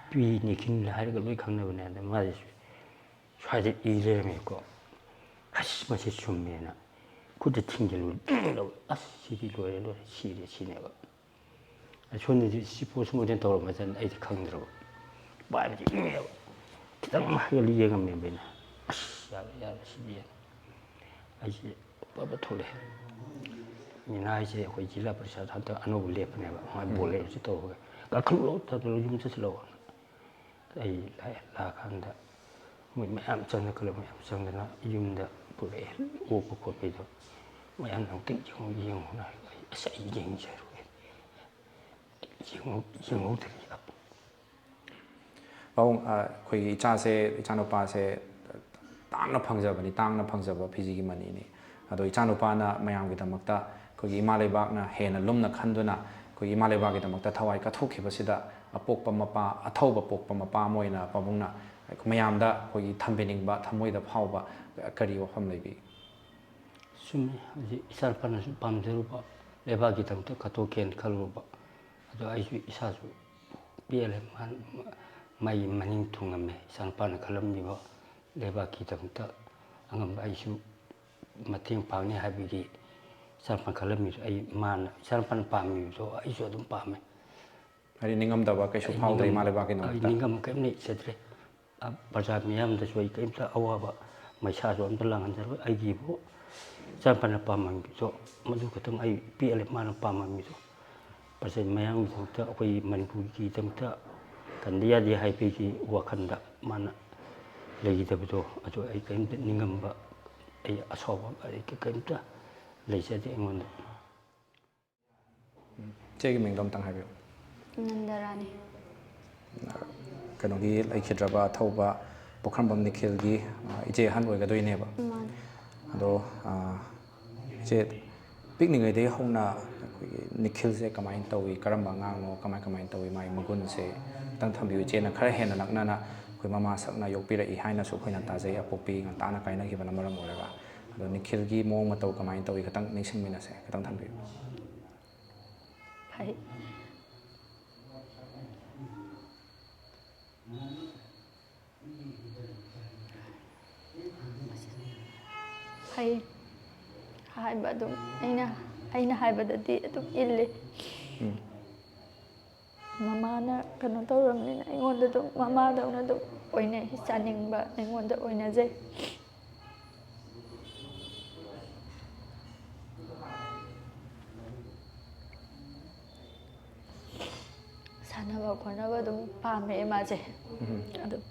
"ꯄꯤ ꯅꯤꯈꯤꯟ" ꯍꯥꯏꯔꯒ ꯂꯣꯏ ꯈꯪꯅꯕꯅꯦ꯫ ꯑꯗ ꯃꯥꯁꯦ ꯁ꯭ꯋꯥꯏꯗ ꯏ ꯂꯩꯔꯝꯃꯦꯀꯣ꯫ "ꯑꯁ, ꯃꯁꯤ ꯆꯨꯝꯃꯦꯅ" ꯈꯨꯠꯇ ꯊꯤꯡꯖꯤꯜꯂꯨꯔꯦ꯫ ꯇꯨꯡ ꯂꯥꯎ꯫ "ꯑꯁ, ꯁꯤꯗꯤ ꯂꯣꯏꯔꯦ, ꯂꯣꯏꯔꯦ, ꯁꯤꯔꯦ" ꯁꯤꯅꯦꯕ꯫ ꯑꯁꯣꯝꯗꯗꯤ ꯁꯤ ꯄꯣꯁꯃꯣꯔꯇꯦꯝ ꯇꯧꯔꯝꯃꯁꯅ ꯑꯩꯗꯤ ꯈꯪꯗ꯭ꯔꯕ꯫ ꯄꯥꯏꯕꯁꯤ ꯏꯪꯉꯦꯕ꯫ ꯈꯤꯇꯪ ꯍꯥꯏꯒꯠꯂ ꯌꯦꯡꯉꯝꯃꯦꯕ ꯑꯩꯅ꯫ "ꯑꯁ, ꯌꯥꯔꯣꯏ, ꯌꯥꯔꯣꯏ, ꯁꯤꯗꯤ" ꯌꯥꯔꯣꯏ꯫ ꯑꯩꯁꯦ ꯄꯕ ꯊꯣꯛꯂꯛꯑꯦ꯫ ꯃꯤꯅꯥ ꯍꯥꯏꯁꯦ ꯑꯩꯈꯣꯏ ꯖꯤꯂꯥ ꯄꯔꯤꯁꯠ ꯍꯟꯗꯛ ꯑꯅꯧꯕ ꯂꯦꯞꯄꯅꯦꯕ꯫ ꯃꯥꯏ ꯎꯝ꯫ ꯕꯣꯂꯦꯔꯣꯁꯤ ꯇꯧꯔꯒ "ꯀꯥꯈꯠꯂꯣ, ꯇꯥꯗꯣ, ꯌꯨꯝ ꯆꯠꯁꯤꯜꯂꯛꯑꯣ"꯫ ꯑꯩ ꯂꯥꯛꯑꯦ, ꯂꯥꯛꯑꯀꯥꯟꯗ ꯃꯣꯏ ꯃꯌꯥꯝ ꯆꯪꯉꯛꯈꯠꯂꯦ꯫ ꯃꯌꯥꯝ ꯆꯪꯗꯅ ꯌꯨꯝꯗ ꯄꯨꯔꯛꯑꯦ꯫ ꯑꯣꯛꯄ ꯈꯣꯠꯄꯩꯗꯣ ꯃꯌꯥꯝꯅ ꯑꯃꯨꯛꯇ ꯌꯦꯡꯉꯨ, ꯌꯦꯡꯉꯨꯅ ꯍꯥꯏꯕ꯫ ꯑꯩ, "ꯑꯁ, ꯑꯩ ꯌꯦꯡꯖꯔꯣꯏ, ꯌꯦꯡꯍꯧ-, ꯌꯦꯡꯍꯧꯗ꯭ꯔꯗꯤ ꯌꯥꯄꯣꯠ" ꯄꯥꯕꯨꯡ, ꯑ, ꯑꯩꯈꯣꯏꯒꯤ ꯏꯆꯥꯁꯦ, ꯏꯆꯥꯅꯨꯄꯥꯁꯦ ꯇꯥꯡꯅ ꯐꯪꯖꯕꯅꯤ, ꯇꯥꯡꯅ ꯐꯪꯖꯕ ꯐꯤꯖꯤꯒꯤ ꯃꯅꯤꯅꯤ꯫ ꯑꯗꯣ ꯏꯆꯥꯅꯨꯄꯥꯅ ꯃꯌꯥꯝꯒꯤꯗꯃꯛꯇ ꯑꯩꯈꯣꯏꯒꯤ ꯏꯃꯥ ꯂꯩꯕꯥꯛꯅ ꯍꯦꯟꯅ ꯂꯨꯝꯅ ꯈꯟꯗꯨꯅ ꯑꯩꯈꯣꯏꯒꯤ ꯏꯃꯥ ꯂꯩꯕꯥꯛꯀꯤꯗꯃꯛꯇ ꯊꯋꯥꯏ ꯀꯠꯊꯣꯛꯈꯤꯕꯁꯤꯗ ꯑꯄꯣꯛꯄ ꯃꯄꯥ, ꯑꯊꯧꯕ ꯄꯣꯛꯄ ꯃꯄꯥ ꯑꯃ ꯑꯣꯏꯅ ꯄꯥꯕꯨꯡꯅ ꯃꯌꯥꯝꯗ ꯑꯩꯈꯣꯏꯒꯤ ꯊꯝꯕꯤꯅꯤꯡꯕ, ꯊꯃꯣꯏꯗ ꯐꯥꯎꯕ ꯀꯔꯤ ꯋꯥꯐꯝ ꯂꯩꯕꯤꯒꯦ? ꯆꯨꯝꯃꯤ, ꯍꯧꯖꯤꯛ ꯏꯆꯥꯅꯨꯄꯥꯅꯁꯨ ꯄꯥꯝꯖꯔꯨꯕ, ꯂꯩꯕꯥꯛꯀꯤꯗꯃꯛꯇ ꯀꯠꯊꯣꯛꯀꯦꯅ ꯈꯜꯂꯨꯕ, ꯑꯗꯣ ꯑꯩꯁꯨ ꯏꯁꯥꯁꯨ ꯄꯦꯜꯂꯦ꯫ ꯃꯥ-, ꯃꯥꯒꯤ ꯃꯅꯤꯡ ꯊꯨꯡꯉꯝꯃꯦ꯫ ꯏꯆꯥꯅꯨꯄꯥꯅ ꯈꯜꯂꯝꯃꯤꯕ ꯂꯩꯕꯥꯛꯀꯤꯗꯃꯛꯇ ꯑꯉꯝꯕ ꯑꯩꯁꯨ ꯃꯇꯦꯡ ꯄꯥꯡꯅꯤ ꯍꯥꯏꯕꯒꯤ ꯏꯆꯥꯅꯨꯄꯥꯅ ꯈꯜꯂꯝꯃꯤꯗꯣ, ꯑꯩ, ꯃꯥꯅ, ꯏꯆꯥꯅꯨꯄꯥꯅ ꯄꯥꯝꯃꯤꯕꯗꯣ ꯑꯩꯁꯨ ꯑꯗꯨꯝ ꯄꯥꯝꯃꯦ꯫ ꯍꯥꯏꯗꯤ ꯅꯤꯡꯉꯝꯗꯕ ꯀꯩꯁꯨ ꯑꯩ ꯐꯥꯎꯗ꯭ꯔꯦ ꯅꯤꯡꯉꯝ-, ꯏꯃꯥ ꯂꯩꯕꯥꯛꯀꯤꯗꯃꯛꯇ? ꯑꯩ ꯅꯤꯡꯉꯝ ꯀꯔꯤꯝ ꯂꯩꯖꯗ꯭ꯔꯦ꯫ ꯑ, ꯄ꯭ꯔꯖꯥ ꯃꯤꯌꯥꯝꯗꯁꯨ ꯑꯩ ꯀꯔꯤꯝꯇ ꯑꯋꯥꯕ ꯃꯩꯁꯥꯁꯨ ꯑꯝꯇ ꯂꯥꯡꯍꯟꯖꯔꯣꯏ꯫ ꯑꯩꯒꯤꯕꯨ ꯏꯆꯥꯅꯨꯄꯥꯅ ꯄꯥꯝꯃꯝꯃꯤꯗꯣ ꯃꯗꯨ ꯈꯛꯇꯪ ꯑꯩ ꯄꯦꯜꯂꯦ, ꯃꯥꯅ ꯄꯥꯝꯃꯝꯃꯤꯗꯣ꯫ ꯄ꯭ꯔꯖꯥ ꯃꯌꯥꯝꯒꯤꯗꯃꯛꯇ, ꯑꯩꯈꯣꯏ ꯃꯅꯤꯄꯨꯔꯒꯤꯗꯃꯛꯇ ꯀꯟꯗ ꯌꯥꯗꯦ ꯍꯥꯏꯕꯒꯤ ꯋꯥꯈꯜꯗ ꯃꯥꯅ ꯂꯩꯈꯤꯗꯕꯗꯣ, ꯑꯗꯨ ꯑꯩ ꯀꯔꯤꯝꯇ ꯅꯤꯡꯉꯝꯕ, ꯑꯩ ꯑꯁꯥꯎꯕ ꯑꯩ ꯀꯔꯤꯝꯇ ꯂꯩꯖꯗꯦ ꯑꯩꯉꯣꯟꯗ꯫ ꯏꯆꯦꯒꯤ ꯃꯤꯡꯗꯣ ꯑꯝꯇꯪ ꯍꯥꯏꯕꯤꯌꯨ꯫ ꯅꯟꯗꯔꯥꯅꯤ꯫ ꯀꯩꯅꯣꯒꯤ ꯂꯩꯈꯤꯗ꯭ꯔꯕ ꯑꯊꯧꯕ ꯄꯨꯈ꯭ꯔꯝꯕꯝ ꯅꯤꯈꯤꯜꯒꯤ, ꯑ, ꯏꯆꯦ ꯑꯍꯟ ꯑꯣꯏꯒꯗꯣꯏꯅꯦꯕ꯫ ꯃꯥꯅꯦ꯫ ꯑꯗꯣ, ꯑ, ꯏꯆꯦ, ꯄꯤꯛꯂꯤꯉꯩꯗꯒꯤ ꯍꯧꯅ ꯑꯩꯈꯣꯏꯒꯤ ꯅꯤꯈꯤꯜꯁꯦ ꯀꯃꯥꯏꯅ ꯇꯧꯏ, ꯀꯔꯝꯕ ꯑꯉꯥꯡꯅꯣ, ꯀꯃꯥꯏ, ꯀꯃꯥꯏꯅ ꯇꯧꯏ, ꯃꯥꯒꯤ ꯃꯒꯨꯟꯁꯦ ꯈꯤꯇꯪ ꯊꯝꯕꯤꯌꯨ꯫ ꯏꯆꯦꯅ ꯈꯔ ꯍꯦꯟꯅ ꯅꯛꯅꯅ ꯑꯩꯈꯣꯏ ꯃꯃꯥ ꯁꯛꯅ ꯌꯣꯛꯄꯤꯔꯛꯏ ꯍꯥꯏꯅꯁꯨ ꯑꯩꯈꯣꯏꯅ ꯇꯥꯖꯩ, ꯑꯄꯣꯛꯄꯤ ꯉꯟꯇꯥꯅ ꯀꯥꯏꯅꯈꯤꯕꯅ ꯃꯔꯝ ꯑꯣꯏꯔꯒ꯫ ꯑꯗꯣ ꯅꯤꯈꯤꯜꯒꯤ ꯃꯑꯣꯡ ꯃꯇꯧ ꯀꯃꯥꯏꯅ ꯇꯧꯏ, ꯈꯤꯇꯪ ꯅꯤꯡꯁꯤꯡꯃꯤꯟꯅꯁꯦ, ꯈꯤꯇꯪ ꯊꯝꯕꯤꯌꯨ꯫ ꯐꯩ꯫ ꯐꯩ꯫ ꯍꯥꯏꯕ ꯑꯗꯨꯝ, ꯑꯩꯅ, ꯑꯩꯅ ꯍꯥꯏꯕꯗꯗꯤ ꯑꯗꯨꯝ ꯏꯜꯂꯤ꯫ ꯎꯝ꯫ ꯃꯃꯥꯅ ꯀꯩꯅꯣ ꯇꯧꯔꯕꯅꯤꯅ ꯑꯩꯉꯣꯟꯗ ꯑꯗꯨꯝ ꯃꯃꯥꯗꯧꯅ ꯑꯗꯨꯝ ꯑꯣꯏꯅꯩ, ꯆꯥꯅꯤꯡꯕ ꯑꯩꯉꯣꯟꯗ ꯑꯣꯏꯅꯖꯩ꯫ ꯁꯥꯟꯅꯕ ꯈꯣꯠꯅꯕ ꯑꯗꯨꯝ ꯄꯥꯝꯃꯦ ꯃꯥꯁꯦ꯫ ꯎꯝ꯫ ꯑꯗꯨꯝ꯫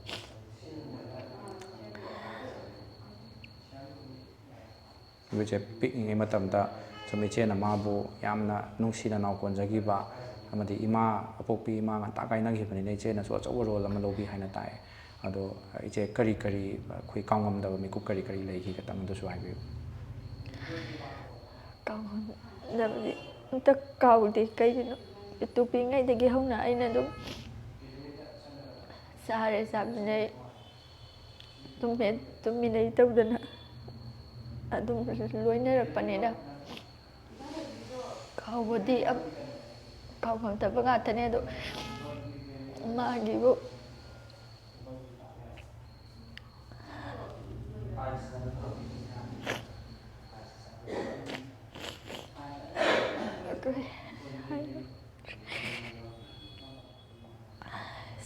ꯑꯗꯨ ꯏꯆꯦ, ꯄꯤꯛꯂꯤꯉꯩ ꯃꯇꯝꯗ ꯁꯨꯝ ꯏꯆꯦꯅ ꯃꯥꯕꯨ ꯌꯥꯝꯅ ꯅꯨꯡꯁꯤꯅ ꯅꯥꯎ ꯀꯣꯟꯖꯈꯤꯕ, ꯑꯃꯗꯤ ꯏꯃꯥ, ꯑꯄꯣꯛꯄꯤ ꯏꯃꯥ ꯉꯟꯇꯥ ꯀꯥꯏꯅꯈꯤꯕꯅꯤꯅ ꯏꯆꯦꯅꯁꯨ ꯑꯆꯧꯕ ꯔꯣꯜ ꯑꯃ ꯂꯧꯕꯤ ꯍꯥꯏꯅ ꯇꯥꯏ꯫ ꯑꯗꯣ ꯏꯆꯦ, ꯀꯔꯤ ꯀꯔꯤ ꯑꯩꯈꯣꯏ ꯀꯥꯎꯉꯝꯗꯕ ꯃꯤꯀꯨꯞ ꯀꯔꯤ ꯀꯔꯤ ꯂꯩꯈꯤ, ꯈꯤꯇꯪ ꯑꯗꯨꯁꯨ ꯍꯥꯏꯕꯤꯌꯨ꯫ ꯀꯥꯎꯉꯝꯗꯕꯗꯤ ꯑꯝꯇ ꯀꯥꯎꯗꯦ꯫ ꯀꯩꯒꯤꯅꯣ, ꯄꯤꯛꯇ꯭ꯔꯨ ꯄꯤꯛꯏꯉꯩꯗꯒꯤ ꯍꯧꯅ ꯑꯩꯅ ꯑꯗꯨꯝ ꯆꯥꯔꯦ, ꯆꯥꯃꯤꯟꯅꯩ, ꯇꯨꯝꯃꯦ, ꯇꯨꯝꯃꯤꯟꯅꯩ ꯇꯧꯗꯅ ꯑꯗꯨꯝ ꯂꯣꯏꯅꯔꯛꯄꯅꯤꯅ꯫ ꯀꯥꯎꯕꯗꯤ ꯑꯝ-, ꯀꯥꯎꯉꯝꯗꯕ ꯉꯥꯛꯇꯅꯦ꯫ ꯑꯗꯣ ꯃꯥꯒꯤꯕꯨ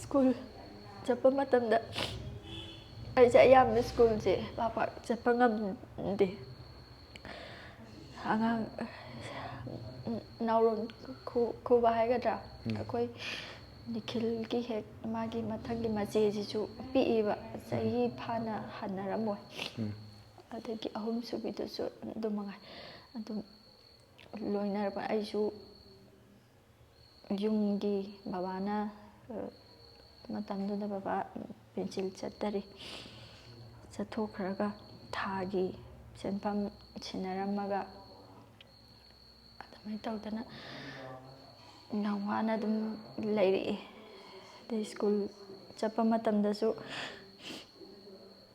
ꯁ꯭ꯀꯨꯜ ꯆꯠꯄ ꯃꯇꯝꯗ ꯑꯩꯁꯦ ꯑꯌꯥꯝꯕ ꯁ꯭ꯀꯨꯜꯁꯦ ꯄꯥꯛ ꯄꯥꯛ ꯆꯠꯄ ꯉꯝꯗꯦ꯫ ꯑꯉꯥꯡ ꯅꯥꯎꯔꯣꯟ ꯈꯨ-, ꯈꯨꯕ ꯍꯥꯏꯒꯗ꯭ꯔꯥ? ꯎꯝ꯫ ꯑꯩꯈꯣꯏ ꯅꯤꯈꯤꯜꯒꯤ ꯍꯦꯛ ꯃꯥꯒꯤ ꯃꯊꯪꯒꯤ ꯃꯆꯦꯁꯤꯁꯨ ꯄꯤꯛꯏꯕ, ꯆꯍꯤ ꯐꯥꯅ ꯍꯟꯅꯔꯝꯃꯣꯏ꯫ ꯎꯝ꯫ ꯑꯗꯒꯤ ꯑꯍꯨꯝꯁꯨꯕꯤꯗꯨꯁꯨ ꯑꯗꯨꯝ ꯃꯉꯥꯏ꯫ ꯑꯗꯨꯝ ꯂꯣꯏꯅꯔꯛꯄ꯫ ꯑꯩꯁꯨ ꯌꯨꯝꯒꯤ ꯕꯕꯥꯅ, ꯑ, ꯃꯇꯝꯗꯨꯗ ꯕꯕꯥ ꯄꯦꯟꯁꯤꯜ ꯆꯠꯇꯔꯤ꯫ ꯆꯠꯊꯣꯛꯈ꯭ꯔꯒ ꯊꯥꯒꯤ ꯁꯦꯟꯐꯝ ꯁꯤꯟꯅꯔꯝꯃꯒ ꯑꯗꯨꯃꯥꯏꯅ ꯇꯧꯗꯅ ꯌꯥꯝ ꯋꯥꯅ ꯑꯗꯨꯝ ꯂꯩꯔꯛꯑꯦ꯫ ꯑꯗꯩ ꯁ꯭ꯀꯨꯜ ꯆꯠꯄ ꯃꯇꯝꯗꯁꯨ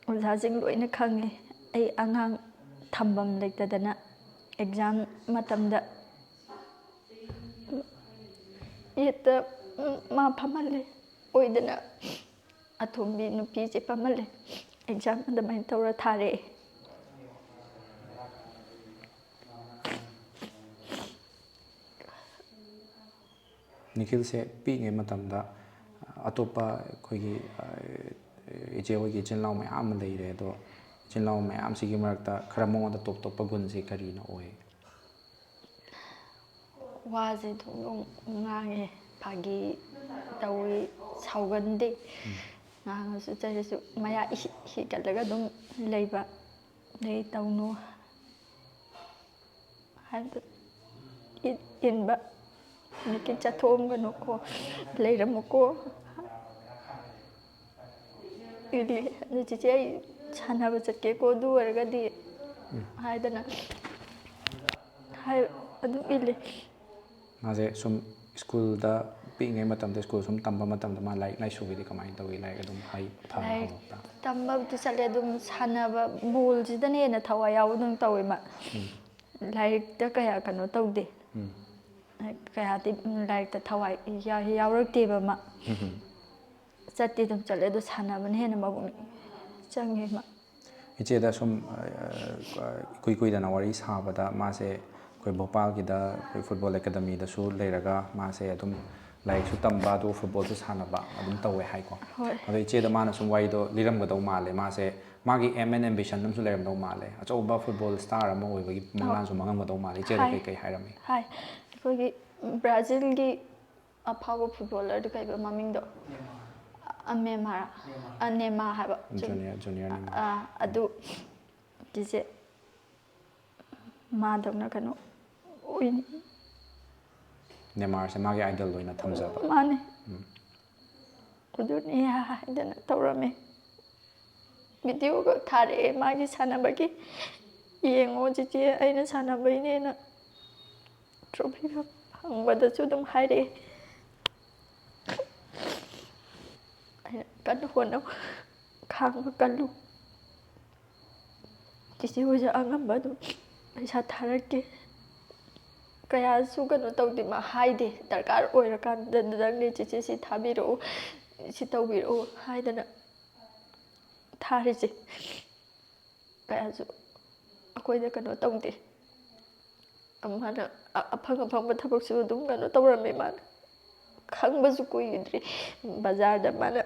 ꯑꯣꯖꯥꯁꯤꯡ ꯂꯣꯏꯅ ꯈꯪꯉꯦ꯫ ꯑꯩ ꯑꯉꯥꯡ ꯊꯝꯐꯝ ꯂꯩꯇꯗꯅ ꯑꯦꯛꯖꯥꯝ ꯃꯇꯝꯗ ꯌꯦꯠꯇ ꯃꯥ ꯐꯝꯍꯜꯂꯦ꯫ ꯑꯣꯏꯗꯅ ꯑꯇꯣꯝꯕꯤ ꯅꯨꯄꯤꯁꯦ ꯐꯝꯍꯜꯂꯦ꯫ ꯑꯦꯛꯖꯥꯝ ꯑꯗꯨꯃꯥꯏꯅ ꯇꯧꯔ ꯊꯥꯔꯛꯑꯦ꯫ ꯅꯤꯈꯤꯜꯁꯦ ꯄꯤꯛꯏꯉꯩ ꯃꯇꯝꯗ ꯑꯇꯣꯞꯄ ꯑꯩꯈꯣꯏꯒꯤ, ꯑ, ꯏꯆꯦ ꯍꯣꯏꯒꯤ ꯏꯆꯤꯜ ꯏꯅꯥꯎ ꯃꯌꯥꯝ ꯑꯃ ꯂꯩꯔꯦ꯫ ꯑꯗꯣ ꯏꯆꯤꯜ ꯏꯅꯥꯎ ꯃꯌꯥꯝꯁꯤꯒꯤ ꯃꯔꯛꯇ ꯈꯔ ꯃꯉꯣꯟꯗ ꯇꯣꯞ ꯇꯣꯞꯄ ꯒꯨꯟꯁꯦ ꯀꯔꯤꯅ ꯑꯣꯏ? ꯋꯥꯁꯦ ꯑꯗꯨꯝ ꯉꯥꯡꯉꯦ, ꯐꯥꯒꯤ ꯇꯧꯏ, ꯁꯥꯎꯒꯟꯗꯦ꯫ ꯎꯝ꯫ ꯉꯥꯡꯉꯁꯨ ꯆꯩꯔꯁꯨ ꯃꯌꯥ ꯏꯍꯤꯠ ꯍꯤꯒꯠꯂꯒ ꯑꯗꯨꯝ ꯂꯩꯕ꯫ ꯑꯗꯩ ꯇꯧꯅꯨ ꯍꯥꯏꯕ ꯏꯟ-, ꯏꯟꯕ꯫ ꯅꯨꯃꯤꯠꯀꯤ ꯆꯠꯊꯣꯛꯑꯝꯒꯅꯨꯀꯣ, ꯂꯩꯔꯝꯃꯨꯀꯣ꯫ ꯏꯜꯂꯤ꯫ ꯑꯗꯨ ꯆꯤꯆꯦ, ꯑꯩ ꯁꯥꯟꯅꯕ ꯆꯠꯀꯦꯀꯣ, ꯑꯗꯨ ꯑꯣꯏꯔꯒꯗꯤ ꯍꯥꯏꯗꯅ ꯍꯥꯏ-, ꯑꯗꯨꯝ ꯏꯜꯂꯤ꯫ ꯃꯥꯁꯦ ꯁꯨꯝ ꯁ꯭ꯀꯨꯜꯗ ꯄꯤꯛꯏꯉꯩ ꯃꯇꯝꯗ, ꯁ꯭ꯀꯨꯜ ꯁꯨꯝ ꯇꯝꯕ ꯃꯇꯝꯗ ꯃꯥ ꯂꯥꯏꯔꯤꯛ ꯂꯥꯏꯁꯨꯒꯤꯗꯤ ꯀꯃꯥꯏꯅ ꯇꯧꯏ? ꯂꯥꯏꯔꯤꯛ ꯑꯗꯨꯝ ꯍꯩ ꯐꯅ ꯂꯥꯏꯔꯤꯛ ꯍꯧꯔꯛꯄ꯭ꯔꯥ? ꯇꯝꯕꯕꯨꯗꯤ ꯆꯠꯂꯦ, ꯑꯗꯨꯝ ꯁꯥꯟꯅꯕ, ꯕꯣꯜꯁꯤꯗꯅ ꯍꯦꯟꯅ ꯊꯋꯥꯏ ꯌꯥꯎꯕꯗꯧꯅ ꯇꯧꯋꯦ ꯃꯥ꯫ ꯂꯥꯏꯔꯤꯛꯇ ꯀꯌꯥ ꯀꯩꯅꯣ ꯇꯧꯗꯦ꯫ ꯀꯌꯥꯗꯤ, ꯎꯝ, ꯂꯥꯏꯔꯤꯛꯇ ꯊꯋꯥꯏ ꯌꯥ-, ꯌꯥꯎꯔꯛꯇꯦꯕ ꯃꯥ꯫ ꯆꯠꯇꯤ ꯑꯗꯨꯝ ꯆꯠꯂꯦ, ꯑꯗꯣ ꯁꯥꯟꯅꯕꯅ ꯍꯦꯟꯅ ꯃꯄꯨꯛꯅꯤꯡ ꯆꯪꯉꯦ ꯃꯥ꯫ ꯏꯆꯦꯗ ꯁꯨꯝ, ꯑ, ꯏꯀꯨꯏ ꯀꯨꯏꯗꯅ ꯋꯥꯔꯤ ꯁꯥꯕꯗ ꯃꯥꯁꯦ ꯑꯩꯈꯣꯏ ꯚꯣꯄꯥꯜꯒꯤꯗ ꯑꯩꯈꯣꯏ ꯐꯨꯠꯕꯣꯜ ꯑꯦꯀꯥꯗꯃꯤꯗꯁꯨ ꯂꯩꯔꯒ ꯃꯥꯁꯦ ꯑꯗꯨꯝ ꯂꯥꯏꯔꯤꯛꯁꯨ ꯇꯝꯕ ꯑꯗꯨꯒ ꯐꯨꯠꯕꯣꯜꯁꯨ ꯁꯥꯟꯅꯕ ꯑꯗꯨꯝ ꯇꯧꯋꯦ ꯍꯥꯏꯀꯣ꯫ ꯍꯣꯏ꯫ ꯑꯗꯣ ꯏꯆꯦꯗ ꯃꯥꯅ ꯁꯨꯝ ꯋꯥꯔꯤꯗꯣ ꯂꯤꯔꯝꯒꯗꯧ ꯃꯥꯜꯂꯦ, ꯃꯥꯁꯦ ꯃꯥꯒꯤ aim and ambition ꯑꯃꯁꯨ ꯂꯩꯔꯝꯗꯧ ꯃꯥꯜꯂꯦ, ꯑꯆꯧꯕ ꯐꯨꯠꯕꯣꯜ ꯁ꯭ꯇꯥꯔ ꯑꯃ ꯑꯣꯏꯕꯒꯤ ꯃꯪꯂꯥꯟꯁꯨ ꯃꯪꯉꯝꯒꯗꯧ ꯃꯥꯜꯂꯦ꯫ ꯏꯆꯦꯗ ꯍꯥꯏ꯫ ꯀꯩꯀꯩ ꯍꯥꯏꯔꯝꯃꯤ? ꯍꯥꯏ꯫ ꯑꯩꯈꯣꯏꯒꯤ ꯕ꯭ꯔꯥꯖꯤꯜꯒꯤ ꯑꯐꯥꯎꯕ ꯐꯨꯠꯕꯣꯂꯔꯗꯨ ꯀꯩꯕ ꯃꯃꯤꯡꯗꯣ? ꯑ, ꯅꯦꯃꯥꯔ꯫ ꯑ, ꯅꯦꯃꯥ ꯍꯥꯏꯕ꯫ ꯆꯨꯝ-, ꯖꯨꯅꯤꯌꯔ, ꯖꯨꯅꯤꯌꯔ ꯅꯦꯃꯥꯔ꯫ ꯑ, ꯑꯗꯨ ꯆꯤꯆꯦ ꯃꯥꯗꯧꯅ ꯀꯩꯅꯣ ꯑꯣꯏꯅꯤ꯫ ꯅꯦꯃꯥꯔꯁꯦ ꯃꯥꯒꯤ idol ꯑꯣꯏꯅ ꯊꯝꯖꯕ꯫ ꯃꯥꯅꯦ꯫ ꯑꯗꯨꯅꯦ ꯍꯥꯏꯗꯅ ꯇꯧꯔꯝꯃꯦ꯫ ꯚꯤꯗꯤꯑꯣꯒ ꯊꯥꯔꯛꯑꯦ ꯃꯥꯒꯤ ꯁꯥꯟꯅꯕꯒꯤ꯫ "ꯌꯦꯡꯉꯣ ꯆꯤꯆꯦ, ꯑꯩꯅ ꯁꯥꯟꯅꯕꯩꯅꯦꯅ" ꯇ꯭ꯔꯣꯐꯤꯒ ꯐꯪꯕꯗꯁꯨ ꯑꯗꯨꯝ ꯍꯥꯏꯔꯛꯑꯦ꯫ ꯑꯩꯅ, "ꯀꯟꯅ ꯍꯣꯠꯅꯧ, ꯈꯥꯡꯕ ꯀꯜꯂꯨ꯫ ꯆꯤꯆꯦ ꯍꯣꯏꯁꯨ ꯑꯉꯝꯕ ꯑꯗꯨꯝ ꯄꯩꯁꯥ ꯊꯥꯔꯛꯀꯦ"꯫ ꯀꯌꯥꯁꯨ ꯀꯩꯅꯣ ꯇꯧꯗꯦ, ꯃꯥ ꯍꯥꯏꯗꯦ꯫ "ꯗꯔꯀꯥꯔ ꯑꯣꯏꯔꯀꯥꯟꯗꯗꯪꯅꯦ ꯆꯤꯆꯦ ꯁꯤ ꯊꯥꯕꯤꯔꯛꯎ, ꯁꯤ ꯇꯧꯕꯤꯔꯛꯎ" ꯍꯥꯏꯗꯅ ꯊꯥꯔꯤꯁꯦ꯫ ꯀꯌꯥꯁꯨ ꯑꯩꯈꯣꯏꯗ ꯀꯩꯅꯣ ꯇꯧꯗꯦ꯫ ꯃꯥꯅ ꯑ-, ꯑꯐꯪ ꯑꯐꯪꯕ ꯊꯕꯛꯁꯨ ꯑꯗꯨꯝ ꯀꯩꯅꯣ ꯇꯧꯔꯝꯃꯦ꯫ ꯃꯥꯅ ꯈꯪꯕꯁꯨ ꯀꯨꯏꯗ꯭ꯔꯤ꯫ ꯕꯖꯥꯔꯗ ꯃꯥꯅ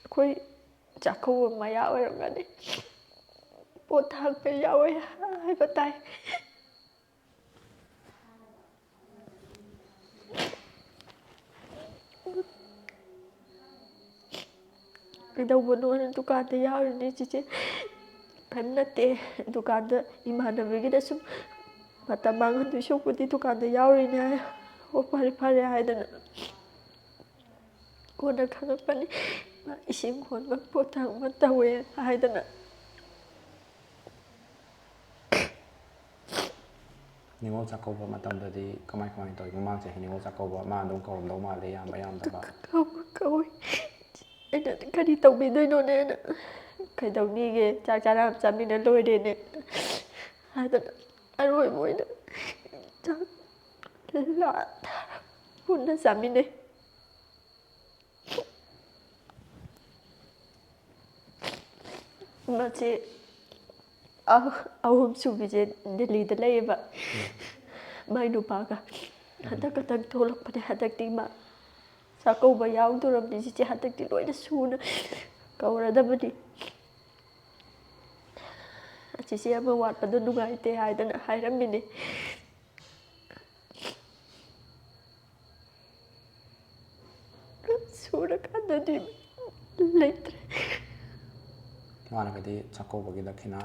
ꯑꯩꯈꯣꯏ ꯆꯥꯛꯀꯧꯕ ꯃꯌꯥ ꯑꯣꯏꯔꯝꯒꯅꯤ, ꯄꯣꯠ ꯊꯥꯔꯛꯄ ꯌꯥꯎꯋꯦ ꯍꯥꯏꯕ ꯇꯥꯏ꯫ ꯀꯩꯗꯧꯕꯅꯣꯅ ꯗꯨꯀꯥꯟꯗ ꯌꯥꯎꯔꯤꯅꯤ ꯆꯤꯆꯦ꯫ ꯀꯔꯤꯝ ꯅꯠꯇꯦ꯫ ꯗꯨꯀꯥꯟꯗ ꯏꯃꯥꯟꯅꯕꯤꯒꯤꯗ ꯁꯨꯝ ꯃꯇꯝ ꯃꯥꯡꯍꯟꯗꯣꯏ ꯁꯔꯨꯛꯄꯨꯗꯤ ꯗꯨꯀꯥꯟꯗ ꯌꯥꯎꯔꯤꯅꯦ ꯍꯥꯏ꯫ "ꯑꯣ, ꯐꯔꯦ ꯐꯔꯦ" ꯍꯥꯏꯗꯅ ꯀꯣꯟꯅ ꯈꯪꯉꯛꯄꯅꯤ꯫ "ꯃꯥ ꯏꯁꯤꯡ ꯍꯣꯟꯕ ꯄꯣꯠ ꯊꯥꯡꯕ ꯇꯧꯋꯦ" ꯍꯥꯏꯗꯅ꯫ ꯅꯤꯉꯣꯜ ꯆꯥꯛꯀꯧꯕ ꯃꯇꯝꯗꯗꯤ ꯀꯃꯥꯏ ꯀꯃꯥꯏꯅ ꯇꯧꯏ? ꯃꯃꯥꯡ ꯆꯍꯤ ꯅꯤꯉꯣꯜ ꯆꯥꯛꯀꯧꯕ ꯃꯥ ꯑꯗꯨꯝ ꯀꯧꯔꯝꯗꯧ ꯃꯥꯜꯂꯦ, ꯌꯥꯝꯕ ꯌꯥꯝꯗꯕ꯫ ꯀꯧ- ꯀꯧꯏ꯫ ꯑꯩꯅ "ꯀꯔꯤ ꯇꯧꯕꯤꯗꯣꯏꯅꯣꯅꯦꯅ"꯫ "ꯀꯩꯗꯧꯅꯤꯒꯦ, ꯆꯥꯛ ꯆꯥꯔ ꯆꯥꯃꯤꯟꯅ ꯂꯣꯏꯔꯦꯅꯦ" ꯍꯥꯏꯗꯅ ꯑꯔꯣꯏꯕ ꯑꯣꯏꯅ ꯆꯥꯛ ꯂꯥ ꯄꯨꯟꯅ ꯆꯥꯃꯤꯟꯅꯩ꯫ ꯃꯆꯦ ꯑꯍꯨꯝ ꯁꯨꯕꯤꯁꯦ ꯗꯦꯜꯂꯤꯗ ꯂꯩꯌꯦꯕ, ꯃꯥꯏ ꯅꯨꯄꯥꯒ꯫ ꯍꯟꯗꯛ ꯈꯛꯇꯪ ꯊꯣꯛꯂꯛꯄꯅꯦ꯫ ꯍꯟꯗꯛꯇꯤ ꯃꯥ ꯆꯥꯛꯀꯧꯕ ꯌꯥꯎꯗꯣꯔꯕꯅꯤ꯫ ꯆꯤꯆꯦ, ꯍꯟꯗꯛꯇꯤ ꯂꯣꯏꯅ ꯁꯨꯅ ꯀꯧꯔꯗꯕꯅꯤ꯫ ꯆꯤꯆꯦ ꯑꯃ ꯋꯥꯠꯄꯗꯣ ꯅꯨꯡꯉꯥꯏꯇꯦ ꯍꯥꯏꯗꯅ ꯍꯥꯏꯔꯝꯃꯤꯅꯦ꯫ ꯁꯨꯔꯀꯥꯟꯗꯗꯤ ꯂꯩꯇ꯭ꯔꯦ꯫ ꯃꯥꯅꯒꯗꯤ ꯆꯥꯛꯀꯧꯕꯒꯤ ꯗꯈꯤꯅꯥ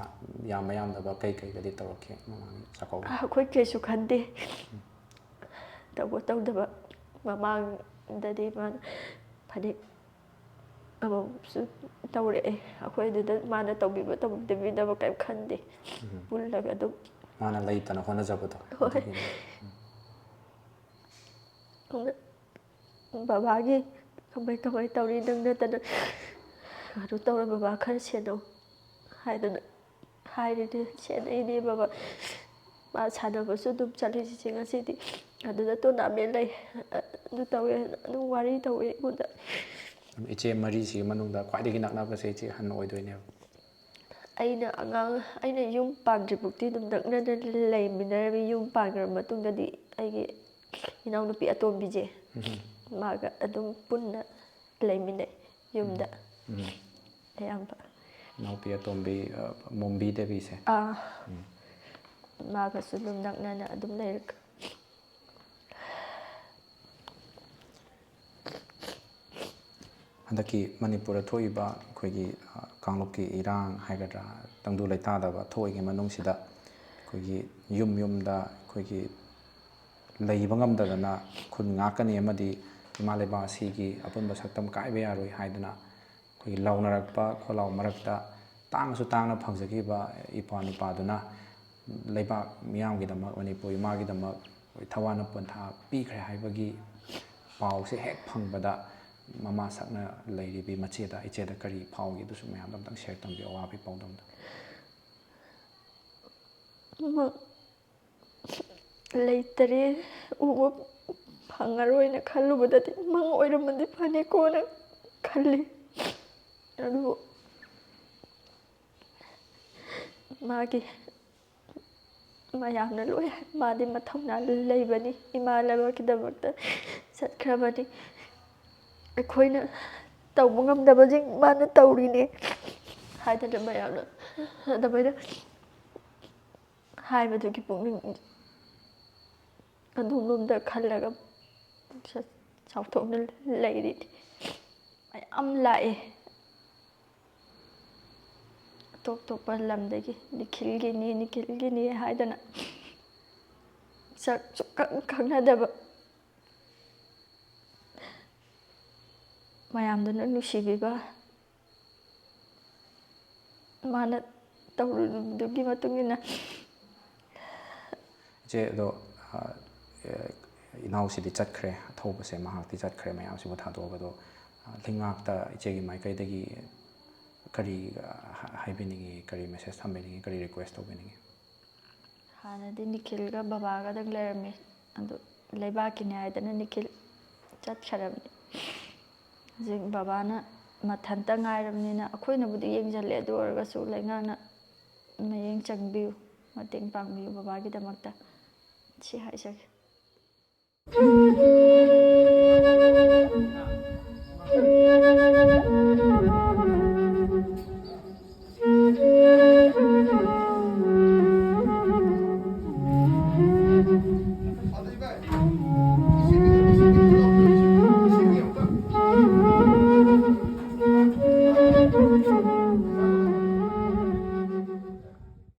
ꯌꯥꯝꯕ ꯌꯥꯝꯗꯕ ꯀꯩ ꯀꯩꯒꯗꯤ ꯇꯧꯔꯛꯈꯤ ꯃꯃꯥꯡꯒꯤ ꯆꯥꯛꯀꯧꯕ? ꯑꯩꯈꯣꯏ ꯀꯩꯁꯨ ꯈꯟꯗꯦ꯫ ꯇꯧꯕ ꯇꯧꯗꯕ, ꯃꯃꯥꯡꯗꯗꯤ ꯃꯥꯅ ꯐꯅꯦꯛ ꯑꯃꯃꯝꯁꯨ ꯇꯧꯔꯛꯑꯦ꯫ ꯑꯩꯈꯣꯏ ꯑꯗꯨꯗ ꯃꯥꯅ ꯇꯧꯕꯤꯕ ꯇꯧꯕꯤꯗꯕ ꯀꯩꯝ ꯈꯟꯗꯦ꯫ ꯄꯨꯜꯂꯒ ꯑꯗꯨꯝ꯫ ꯃꯥꯅ ꯂꯩꯇꯅ ꯍꯣꯠꯅꯖꯕꯗꯣ꯫ ꯍꯣꯏ꯫ ꯑꯗꯨꯒꯤꯅꯤ꯫ ꯑꯗꯨꯅ ꯕꯕꯥꯒꯤ "ꯀꯃꯥꯏ ꯀꯃꯥꯏ ꯇꯧꯔꯤ, ꯅꯪ ꯅꯠꯇꯅ ꯀꯩꯅꯣ ꯇꯧꯔ ꯕꯕꯥ ꯈꯔ ꯁꯦꯟꯅꯧ" ꯍꯥꯏꯗꯅ ꯍꯥꯏꯔꯤꯅꯦ꯫ ꯁꯦꯟꯅꯩꯅꯦ ꯕꯕꯥ꯫ ꯃꯥ ꯁꯥꯟꯅꯕꯁꯨ ꯑꯗꯨꯝ ꯆꯠꯂꯤ ꯆꯤꯆꯦ꯫ ꯉꯁꯤꯗꯤ ꯑꯗꯨꯗ ꯇꯣꯔꯅꯥꯃꯦꯟ ꯂꯩ, ꯑꯗꯨ ꯇꯧꯋꯦ, ꯑꯗꯨꯝ ꯋꯥꯔꯤ ꯇꯧꯋꯦ ꯑꯩꯉꯣꯟꯗ꯫ ꯏꯆꯦ ꯃꯔꯤꯁꯤꯒꯤ ꯃꯅꯨꯡꯗ ꯈ꯭ꯋꯥꯏꯗꯒꯤ ꯅꯛꯅꯕꯁꯦ ꯏꯆꯦ ꯑꯍꯟ ꯑꯣꯏꯗꯣꯏꯅꯦꯕ꯫ ꯑꯩꯅ ꯑꯉꯥꯡ, ꯑꯩꯅ ꯌꯨꯝ ꯄꯥꯟꯗ꯭ꯔꯤꯐꯥꯎꯗꯤ ꯑꯗꯨꯝ ꯅꯛꯅꯅ ꯂꯩꯃꯤꯟꯅꯔꯝꯃꯤ꯫ ꯌꯨꯝ ꯄꯥꯟꯈ꯭ꯔꯕ ꯃꯇꯨꯡꯗꯗꯤ ꯑꯩꯒꯤ ꯏꯅꯥꯎꯅꯨꯄꯤ ꯑꯇꯣꯝꯕꯤꯁꯦ, ꯃꯥꯒ ꯑꯗꯨꯝ ꯄꯨꯟꯅ ꯂꯩꯃꯤꯟꯅꯩ ꯌꯨꯝꯗ꯫ ꯑꯌꯥꯝꯕ꯫ ꯏꯅꯥꯎꯄꯤ ꯑꯇꯣꯝꯕꯤ, ꯑ, ꯃꯣꯝꯕꯤ ꯗꯦꯕꯤꯁꯦ꯫ ꯑꯥ꯫ ꯃꯥꯒꯁꯨ ꯑꯗꯨꯝ ꯅꯛꯅꯅ ꯑꯗꯨꯝ ꯂꯩꯔꯛ- ꯍꯟꯗꯛꯀꯤ ꯃꯅꯤꯄꯨꯔꯗ ꯊꯣꯛꯏꯕ ꯑꯩꯈꯣꯏꯒꯤ, ꯑ, ꯀꯥꯡꯂꯨꯞꯀꯤ ꯏꯔꯥꯡ ꯍꯥꯏꯒꯗ꯭ꯔꯥ, ꯇꯪꯗꯨ ꯂꯩꯇꯥꯗꯕ ꯊꯣꯛꯏꯉꯩ ꯃꯅꯨꯡꯁꯤꯗ ꯑꯩꯈꯣꯏꯒꯤ ꯌꯨꯝ ꯌꯨꯝꯗ ꯑꯩꯈꯣꯏꯒꯤ ꯂꯩꯕ ꯉꯝꯗꯗꯅ ꯈꯨꯟ ꯉꯥꯛꯀꯅꯤ ꯑꯃꯗꯤ ꯏꯃꯥ ꯂꯩꯕꯥꯛ ꯑꯁꯤꯒꯤ ꯑꯄꯨꯟꯕ ꯁꯛꯇꯝ ꯀꯥꯏꯕ ꯌꯥꯔꯣꯏ ꯍꯥꯏꯗꯅ ꯑꯩꯈꯣꯏꯒꯤ ꯂꯥꯎꯅꯔꯛꯄ ꯈꯣꯜꯂꯥꯎ ꯃꯔꯛꯇ ꯇꯥꯡꯅꯁꯨ ꯇꯥꯡꯅ ꯐꯪꯖꯈꯤꯕ ꯏꯄ꯭ꯋꯥ ꯅꯨꯄꯥꯗꯨꯅ ꯂꯩꯕꯥꯛ ꯃꯤꯌꯥꯝꯒꯤꯗꯃꯛ, ꯃꯅꯤꯄꯨꯔ ꯏꯃꯥꯒꯤꯗꯃꯛ ꯊꯋꯥꯅ ꯄꯣꯟꯊꯥ ꯄꯤꯈ꯭ꯔꯦ ꯍꯥꯏꯕꯒꯤ ꯄꯥꯎꯁꯦ ꯍꯦꯛ ꯐꯪꯕꯗ ꯃꯃꯥ ꯁꯛꯅ ꯂꯩꯔꯤꯕꯤ ꯃꯆꯦꯗ, ꯏꯆꯦꯗ ꯀꯔꯤ ꯐꯥꯎꯒꯦ? ꯑꯗꯨꯁꯨ ꯃꯌꯥꯝꯗ ꯑꯝꯇꯪ share ꯇꯧꯕꯤꯌꯨ, ꯑꯋꯥꯕꯒꯤ ꯄꯥꯎꯗꯝꯗꯣ꯫ ꯃ-, ꯂꯩꯇꯔꯦ, ꯎꯕ ꯐꯪꯉꯔꯣꯏꯅ ꯈꯜꯂꯨꯕꯗꯗꯤ ꯃꯪ ꯑꯣꯏꯔꯝꯃꯗꯤ ꯐꯅꯤꯀꯣꯅ ꯈꯜꯂꯤ꯫ ꯑꯗꯨꯕꯨ ꯃꯥꯒꯤ ꯃꯌꯥꯝꯅ ꯂꯣꯏ ꯍꯥꯏ, ꯃꯥꯗꯤ ꯃꯊꯧꯅꯥ ꯂꯩꯕꯅꯤ, ꯏꯃꯥ ꯂꯩꯕꯥꯛꯀꯤꯗꯃꯛꯇ ꯆꯠꯈ꯭ꯔꯕꯅꯤ꯫ ꯑꯩꯈꯣꯏꯅ ꯇꯧꯕ ꯉꯝꯗꯕꯁꯤꯡ ꯃꯥꯅ ꯇꯧꯔꯤꯅꯦ ꯍꯥꯏꯗꯅ ꯃꯌꯥꯝꯅ ꯑꯗꯨꯃꯥꯏꯅ ꯍꯥꯏꯕꯗꯨꯒꯤ ꯄꯨꯛꯅꯤꯡ ꯑꯗꯣꯝꯂꯣꯝꯗ ꯈꯜꯂꯒ ꯄꯨꯛꯁꯦ ꯆꯥꯎꯊꯣꯛꯅ ꯂꯩꯔꯤꯅꯤ꯫ ꯃꯌꯥꯝ ꯂꯥꯛꯑꯦ꯫ ꯑꯇꯣꯞ ꯑꯇꯣꯞꯄ ꯂꯝꯗꯒꯤ ꯅꯤꯈꯤꯜꯒꯤꯅꯤ, ꯅꯤꯈꯤꯜꯒꯤꯅꯤ ꯍꯥꯏꯗꯅ ꯁꯛ ꯁꯨꯛꯈꯪ ꯈꯪꯅꯗꯕ ꯃꯌꯥꯝꯗꯨꯅ ꯅꯨꯡꯁꯤꯕꯤꯕ, ꯃꯥꯅ ꯇꯧꯔꯤꯕꯗꯨꯒꯤ ꯃꯇꯨꯡ ꯏꯟꯅ꯫ ꯏꯆꯦ, ꯑꯗꯣ, ꯑ, ꯑꯦ, ꯏꯅꯥꯎꯁꯤꯗꯤ ꯆꯠꯈ꯭ꯔꯦ, ꯑꯊꯧꯕꯁꯦ ꯃꯍꯥꯛꯇꯤ ꯆꯠꯈ꯭ꯔꯦ, ꯃꯌꯥꯝꯁꯤꯕꯨ ꯊꯥꯗꯣꯛꯑꯒ꯫ ꯑꯗꯣ, ꯑ, ꯂꯩꯉꯥꯛꯇ ꯏꯆꯦꯒꯤ ꯃꯥꯏꯀꯩꯗꯒꯤ ꯀꯔꯤ, ꯑ, ꯍꯥ-, ꯍꯥꯏꯕꯤꯅꯤꯡꯉꯤ, ꯀꯔꯤ message ꯊꯝꯕꯤꯅꯤꯡꯉꯤ, ꯀꯔꯤ request ꯇꯧꯕꯤꯅꯤꯡꯉꯤ? ꯍꯥꯟꯅꯗꯤ ꯅꯤꯈꯤꯜꯒ ꯕꯕꯥꯒꯗꯪ ꯂꯩꯔꯝꯃꯤ, ꯑꯗꯨ ꯂꯩꯕꯥꯛꯀꯤꯅꯤ ꯍꯥꯏꯗꯅ ꯅꯤꯈꯤꯜ ꯆꯠꯈ꯭ꯔꯕꯅꯤ꯫ ꯍꯧꯖꯤꯛ ꯕꯕꯥꯅ ꯃꯊꯟꯇ ꯉꯥꯏꯔꯕꯅꯤꯅ ꯑꯩꯈꯣꯏꯅꯕꯨꯗꯤ ꯌꯦꯡꯁꯤꯜꯂꯦ, ꯑꯗꯨ ꯑꯣꯏꯔꯒꯁꯨ ꯂꯩꯉꯥꯛꯅ ꯃꯤꯠꯌꯦꯡ ꯆꯪꯕꯤꯌꯨ, ꯃꯇꯦꯡ ꯄꯥꯡꯕꯤꯌꯨ ꯕꯕꯥꯒꯤꯗꯃꯛꯇ꯫ ꯁꯤ ꯍꯥꯏꯖꯒꯦ꯫